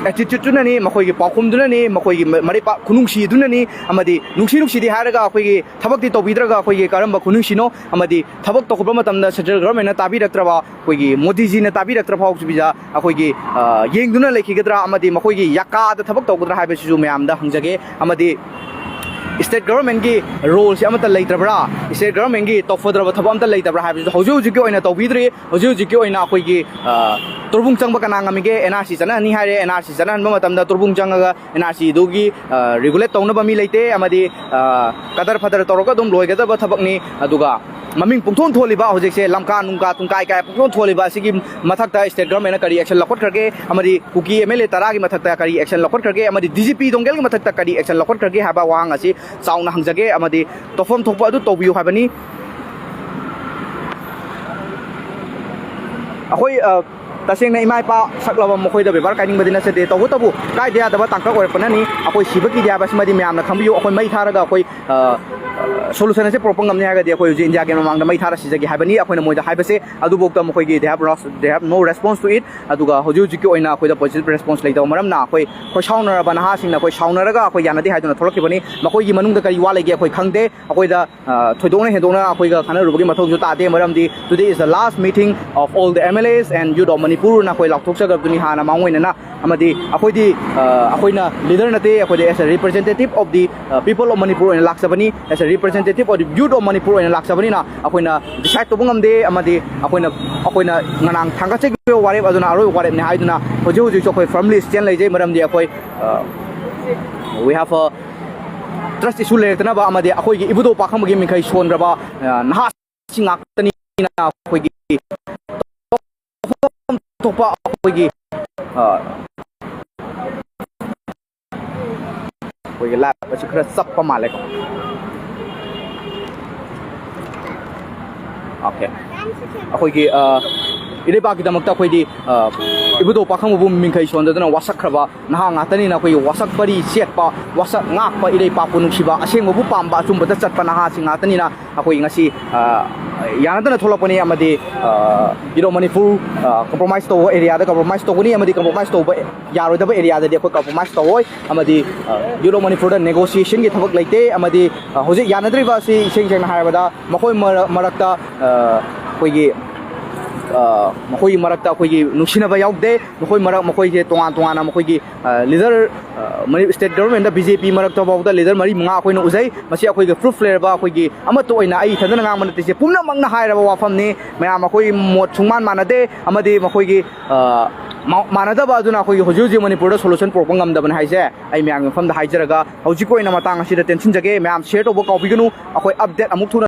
attitudeꯇꯨꯅꯅꯤ, ꯃꯈꯣꯏꯒꯤ ꯄꯥꯎꯈꯨꯝꯗꯨꯅꯅꯤ, ꯃꯈꯣꯏꯒꯤ ꯃꯔꯩꯄꯥꯛ ꯈꯨꯅꯨꯡꯁꯤꯗꯨꯅꯅꯤ꯫ ꯑꯃꯗꯤ ꯅꯨꯡꯁꯤ ꯅꯨꯡꯁꯤꯗꯤ ꯍꯥꯏꯔꯒ ꯑꯩꯈꯣꯏꯒꯤ ꯊꯕꯛꯇꯤ ꯇꯧꯕꯤꯗ꯭ꯔꯒ ꯑꯩꯈꯣꯏꯒꯤ ꯀꯔꯝꯕ ꯈꯨꯅꯨꯡꯁꯤꯅꯣ? ꯑꯃꯗꯤ ꯊꯕꯛ ꯇꯧꯈꯠꯄ ꯃꯇꯝꯗ central governmentꯅ ꯇꯥꯕꯤꯔꯛꯇ꯭ꯔꯕ, ꯑꯩꯈꯣꯏꯒꯤ ꯃꯣꯗꯤꯖꯤꯅ ꯇꯥꯕꯤꯔꯛꯇ꯭ꯔ ꯐꯥꯎꯕꯁꯤꯗ ꯑꯩꯈꯣꯏꯒꯤ ꯌꯦꯡꯗꯨꯅ ꯂꯩꯈꯤꯒꯗ꯭ꯔꯥ? ꯑꯃꯗꯤ ꯃꯈꯣꯏꯒꯤ ꯌꯥꯀꯥꯗ ꯊꯕꯛ ꯇꯧꯒꯗ꯭ꯔꯥ ꯍꯥꯏꯕꯁꯤꯁꯨ ꯃꯌꯥꯝꯗ ꯍꯪꯖꯒꯦ꯫ ꯑꯃꯗꯤ state governmentꯀꯤ roleꯁꯤ ꯑꯃꯠꯇ ꯂꯩꯇ꯭ꯔꯕ꯭ꯔꯥ? State governmentꯀꯤ ꯇꯧꯐꯗ꯭ꯔꯕ ꯊꯕꯛ ꯑꯝꯇ ꯂꯩꯇꯕ꯭ꯔꯥ ꯍꯥꯏꯕꯁꯤꯁꯨ ꯍꯧꯖꯤꯛ ꯍꯧꯖꯤꯛꯀꯤ ꯑꯣꯏꯅ ꯇꯧꯕꯤꯗ꯭ꯔꯤ꯫ ꯍꯧꯖꯤꯛ ꯍꯧꯖꯤꯛꯀꯤ ꯑꯣꯏꯅ ꯑꯩꯈꯣꯏꯒꯤ ꯇꯣꯔꯕꯨꯡ ꯆꯪꯕ ꯀꯅꯥ ꯉꯝꯃꯤꯒꯦ? NRC ꯆꯠꯅꯍꯟꯅꯤ ꯍꯥꯏꯔꯦ, NRC ꯆꯠꯅꯍꯟꯕ ꯃꯇꯝꯗ ꯇꯣꯔꯕꯨꯡ ꯆꯪꯉꯒ NRCꯗꯨꯒꯤ regulate ꯇꯧꯅꯕ ꯃꯤ ꯂꯩꯇꯦ꯫ ꯑꯃꯗꯤ ꯀꯗꯔ ꯐꯗꯔ ꯇꯧꯔꯒ ꯑꯗꯨꯝ ꯂꯣꯏꯒꯗꯕ ꯊꯕꯛꯅꯤ꯫ ꯑꯗꯨꯒ ꯃꯃꯤꯡ ꯄꯨꯡꯊꯣꯟ ꯊꯣꯜꯂꯤꯕ, ꯍꯧꯖꯤꯛꯁꯦ ꯂꯝꯀꯥ ꯅꯨꯡꯀꯥ ꯇꯨꯡꯀꯥꯏ ꯀꯥꯏ ꯄꯨꯡꯊꯣꯟ ꯊꯣꯜꯂꯤꯕ ꯑꯁꯤꯒꯤ ꯃꯊꯛꯇ state governmentꯅ ꯀꯔꯤ action ꯂꯧꯈꯠꯈ꯭ꯔꯒꯦ? ꯑꯃꯗꯤ ꯀꯨꯀꯤ MLA ꯇꯔꯥꯒꯤ ꯃꯊꯛꯇ ꯀꯔꯤ action ꯂꯧꯈꯠꯈ꯭ꯔꯒꯦ? ꯑꯃꯗꯤ DGP ꯗꯣꯡꯒꯦꯜꯒꯤ ꯃꯊꯛꯇ ꯀꯔꯤ action ꯂꯧꯈꯠꯈ꯭ꯔꯒꯦ ꯍꯥꯏꯕ ꯋꯥꯍꯪ ꯑꯁꯤ ꯆꯥꯎꯅ ꯍꯪꯖꯒꯦ꯫ ꯑꯃꯗꯤ ꯇꯧꯐꯝ ꯊꯣꯛꯄ ꯑꯗꯨ ꯇꯧꯕꯤꯌꯨ ꯍꯥꯏꯕꯅꯤ꯫ ꯑꯩꯈꯣꯏ ꯇꯁꯦꯡꯅ ꯏꯃꯥ ꯏꯄꯥ ꯁꯛꯂꯕ ꯃꯈꯣꯏꯗ ꯕꯦꯕꯥꯔ ꯀꯥꯏꯅꯤꯡꯕꯗꯤ ꯅꯠꯆꯗꯦ꯫ ꯇꯧꯕꯇꯕꯨ ꯀꯥꯏꯗ ꯌꯥꯗꯕ ꯇꯥꯡꯀꯛ ꯑꯣꯏꯔꯛꯄꯅꯅꯤ꯫ ꯑꯩꯈꯣꯏ ꯁꯤꯕ ꯀꯤꯗꯦ ꯍꯥꯏꯕꯁꯤꯃꯗꯤ ꯃꯌꯥꯝꯅ ꯈꯪꯕꯤꯌꯨ꯫ ꯑꯩꯈꯣꯏ ꯃꯩ ꯊꯥꯔꯒ ꯑꯩꯈꯣꯏ, ꯑ, solution ꯑꯁꯤ ꯄꯨꯔꯛꯄ ꯉꯝꯅꯤ ꯍꯥꯏꯔꯒꯗꯤ ꯑꯩꯈꯣꯏ ꯍꯧꯖꯤꯛ ꯏꯟꯗꯤꯌꯥꯒꯤ ꯃꯃꯥꯡꯗ ꯃꯩ ꯊꯥꯔ ꯁꯤꯖꯒꯦ ꯍꯥꯏꯕꯅꯤ ꯑꯩꯈꯣꯏꯅ ꯃꯣꯏꯗ ꯍꯥꯏꯕꯁꯦ꯫ ꯑꯗꯨꯐꯥꯎꯗ ꯃꯈꯣꯏꯒꯤ they have ros-, they have no response to it꯫ ꯑꯗꯨꯒ ꯍꯧꯖꯤꯛ ꯍꯧꯖꯤꯛꯀꯤ ꯑꯣꯏꯅ ꯑꯩꯈꯣꯏꯗ positive response ꯂꯩꯇꯕ ꯃꯔꯝꯅ ꯑꯩꯈꯣꯏ, ꯑꯩꯈꯣꯏ ꯁꯥꯎꯅꯔꯕ ꯅꯍꯥꯁꯤꯡꯅ ꯑꯩꯈꯣꯏ ꯁꯥꯎꯅꯔꯒ ꯑꯩꯈꯣꯏ ꯌꯥꯅꯗꯦ ꯍꯥꯏꯗꯨꯅ ꯊꯣꯛꯂꯛꯈꯤꯕꯅꯤ꯫ ꯃꯈꯣꯏꯒꯤ ꯃꯅꯨꯡꯗ ꯀꯔꯤ ꯋꯥ ꯂꯩꯒꯦ ꯑꯩꯈꯣꯏ ꯈꯪꯗꯦ꯫ ꯑꯩꯈꯣꯏꯗ ꯑ, ꯊꯣꯏꯗꯣꯛꯅ ꯍꯦꯟꯗꯣꯛꯅ ꯑꯩꯈꯣꯏꯒ ꯈꯟꯅꯔꯨꯕꯒꯤ ꯃꯊꯧꯁꯨ ꯇꯥꯗꯦ, ꯃꯔꯝꯗꯤ today is the last meeting of all the M L As and youth of Manipur ꯅ ꯑꯩꯈꯣꯏ ꯂꯥꯎꯊꯣꯛꯆꯈ꯭ꯔꯕꯗꯨꯅꯤ ꯍꯥꯟꯅ ꯃꯥꯡ ꯑꯣꯏꯅꯅ꯫ ꯑꯃꯗꯤ ꯑꯩꯈꯣꯏꯗꯤ, ꯑ, ꯑꯩꯈꯣꯏꯅ leader ꯅꯠꯇꯦ, ꯑꯩꯈꯣꯏꯗꯤ as a representative of the, ꯑ, people of Manipur ꯑꯣꯏꯅ ꯂꯥꯛꯆꯕꯅꯤ, as a representative of the youth of Manipur ꯑꯣꯏꯅ ꯂꯥꯛꯆꯕꯅꯤꯅ ꯑꯩꯈꯣꯏꯅ decide ꯇꯧꯕ ꯉꯝꯗꯦ꯫ ꯑꯃꯗꯤ ꯑꯩꯈꯣꯏꯅ, ꯑꯩꯈꯣꯏꯅ ꯉꯔꯥꯡ ꯊꯥꯡꯒꯠꯆꯈꯤꯕ ꯋꯥꯔꯦꯞ ꯑꯗꯨꯅ ꯑꯔꯣꯏꯕ ꯋꯥꯔꯦꯞꯅꯤ ꯍꯥꯏꯗꯨꯅ ꯍꯧꯖꯤꯛ ꯍꯧꯖꯤꯛꯁꯨ ꯑꯩꯈꯣꯏ firmly stand ꯂꯩꯖꯩ, ꯃꯔꯝꯗꯤ ꯑꯩꯈꯣꯏ, ꯑ, we have a trust issue ꯂꯩꯔꯛꯇꯅꯕ ꯑꯃꯗꯤ ꯑꯩꯈꯣꯏꯒꯤ ꯏꯕꯨꯙꯧ ꯄꯥꯈꯪꯕꯒꯤ ꯃꯤꯡꯈꯩ ꯁꯣꯟꯈ꯭ꯔꯕ, ꯑ, ꯅꯍꯥꯁꯤꯡ ꯉꯥꯛꯇꯅꯤꯅ ꯑꯩꯈꯣꯏꯒꯤ ꯊꯣꯛꯄ ꯑꯩꯈꯣꯏꯒꯤ, ꯑ, ꯑꯩꯈꯣꯏꯒꯤ live ꯑꯁꯤ ꯈꯔ ꯆꯞꯄ ꯃꯥꯜꯂꯦꯀꯣ꯫ Okay꯫ ꯑꯩꯈꯣꯏꯒꯤ, ꯑ, ꯏꯔꯩꯄꯥꯛꯀꯤꯗꯃꯛꯇ ꯑꯩꯈꯣꯏꯗꯤ, ꯑ, ꯏꯕꯨꯙꯧ ꯄꯥꯈꯪꯕꯕꯨ ꯃꯤꯡꯈꯩ ꯁꯣꯟꯗꯗꯨꯅ ꯋꯥꯁꯛꯈ꯭ꯔꯕ ꯅꯍꯥ ꯉꯥꯛꯇꯅꯤꯅ ꯑꯩꯈꯣꯏꯒꯤ ꯋꯥꯁꯛ ꯄꯔꯤ ꯆꯦꯠꯄ, ꯋꯥꯁꯛ ꯉꯥꯛꯄ, ꯏꯔꯩꯄꯥꯛꯄꯨ ꯅꯨꯡꯁꯤꯕ, ꯑꯁꯦꯡꯕꯕꯨ ꯄꯥꯝꯕ, ꯑꯆꯨꯝꯕꯗ ꯆꯠꯄ ꯅꯍꯥꯁꯤꯡ ꯉꯥꯛꯇꯅꯤꯅ ꯑꯩꯈꯣꯏ ꯉꯁꯤ, ꯑ, ꯌꯥꯅꯗꯅ ꯊꯣꯛꯂꯛꯄꯅꯤ꯫ ꯑꯃꯗꯤ, ꯑ, youth of Manipur, ꯑ, compromise ꯇꯧꯕ area ꯗ compromise ꯇꯧꯒꯅꯤ, ꯑꯃꯗꯤ compromise ꯇꯧꯕ ꯌꯥꯔꯣꯏꯗꯕ area ꯗꯗꯤ ꯑꯩꯈꯣꯏ compromise ꯇꯧꯔꯣꯏ꯫ ꯑꯃꯗꯤ, ꯑ, youth of Manipur the negotiation ꯒꯤ ꯊꯕꯛ ꯂꯩꯇꯦ꯫ ꯑꯃꯗꯤ, ꯑ, ꯍꯧꯖꯤꯛ ꯌꯥꯅꯗ꯭ꯔꯤꯕ ꯑꯁꯤ ꯏꯁꯦꯡ ꯁꯦꯡꯅ ꯍꯥꯏꯔꯕꯗ ꯃꯈꯣꯏ ꯃꯔ-, ꯃꯔꯛꯇ, ꯑ, ꯑꯩꯈꯣꯏꯒꯤ, ꯑ, ꯃꯈꯣꯏꯒꯤ ꯃꯔꯛꯇ ꯑꯩꯈꯣꯏꯒꯤ ꯅꯨꯡꯁꯤꯅꯕ ꯌꯥꯎꯗꯦ꯫ ꯃꯈꯣꯏ ꯃꯔꯛ, ꯃꯈꯣꯏꯁꯦ ꯇꯣꯉꯥꯟ ꯇꯣꯉꯥꯟꯅ ꯃꯈꯣꯏꯒꯤ, ꯑ, leader, ꯑ, ꯃꯅꯤ-, state government ꯗ B J P ꯃꯔꯛꯇ ꯐꯥꯎꯗ leader ꯃꯔꯤ ꯃꯉꯥ ꯑꯩꯈꯣꯏꯅ ꯎꯖꯩ꯫ ꯃꯁꯤ ꯑꯩꯈꯣꯏꯒꯤ proof ꯂꯩꯔꯕ, ꯑꯩꯈꯣꯏꯒꯤ ꯑꯃꯠꯇ ꯑꯣꯏꯅ ꯑꯩ ꯏꯊꯟꯗꯅ ꯉꯥꯡꯕ ꯅꯠꯇꯦ, ꯁꯤ ꯄꯨꯝꯅꯃꯛꯅ ꯍꯥꯏꯔꯕ ꯋꯥꯐꯝꯅꯤ꯫ ꯃꯌꯥꯝ ꯑꯩꯈꯣꯏ ꯃꯣꯠ ꯁꯨꯡꯃꯥꯟ ꯃꯥꯟꯅꯗꯦ, ꯑꯃꯗꯤ ꯃꯈꯣꯏꯒꯤ, ꯑ, ꯃꯥ-, ꯃꯥꯟꯅꯗꯕ ꯑꯗꯨꯅ ꯑꯩꯈꯣꯏꯒꯤ ꯍꯧꯖꯤꯛ ꯍꯧꯖꯤꯛ ꯃꯅꯤꯄꯨꯔꯗ solution ꯄꯨꯔꯛꯄ ꯉꯝꯗꯕꯅꯤ ꯍꯥꯏꯖꯦ ꯑꯩ ꯃꯌꯥꯝꯒꯤ ꯃꯐꯝꯗ ꯍꯥꯏꯖꯔꯒ ꯍꯧꯖꯤꯛꯀꯤ ꯑꯣꯏꯅ ꯃꯇꯥꯡ ꯑꯁꯤꯗ ꯇꯦꯟꯁꯤꯟꯖꯒꯦ꯫ ꯃꯌꯥꯝ share ꯇꯧꯕ ꯀꯥꯎꯕꯤꯒꯅꯨ꯫ ꯑꯩꯈꯣꯏ update ꯑꯃꯨꯛ ꯊꯨꯅ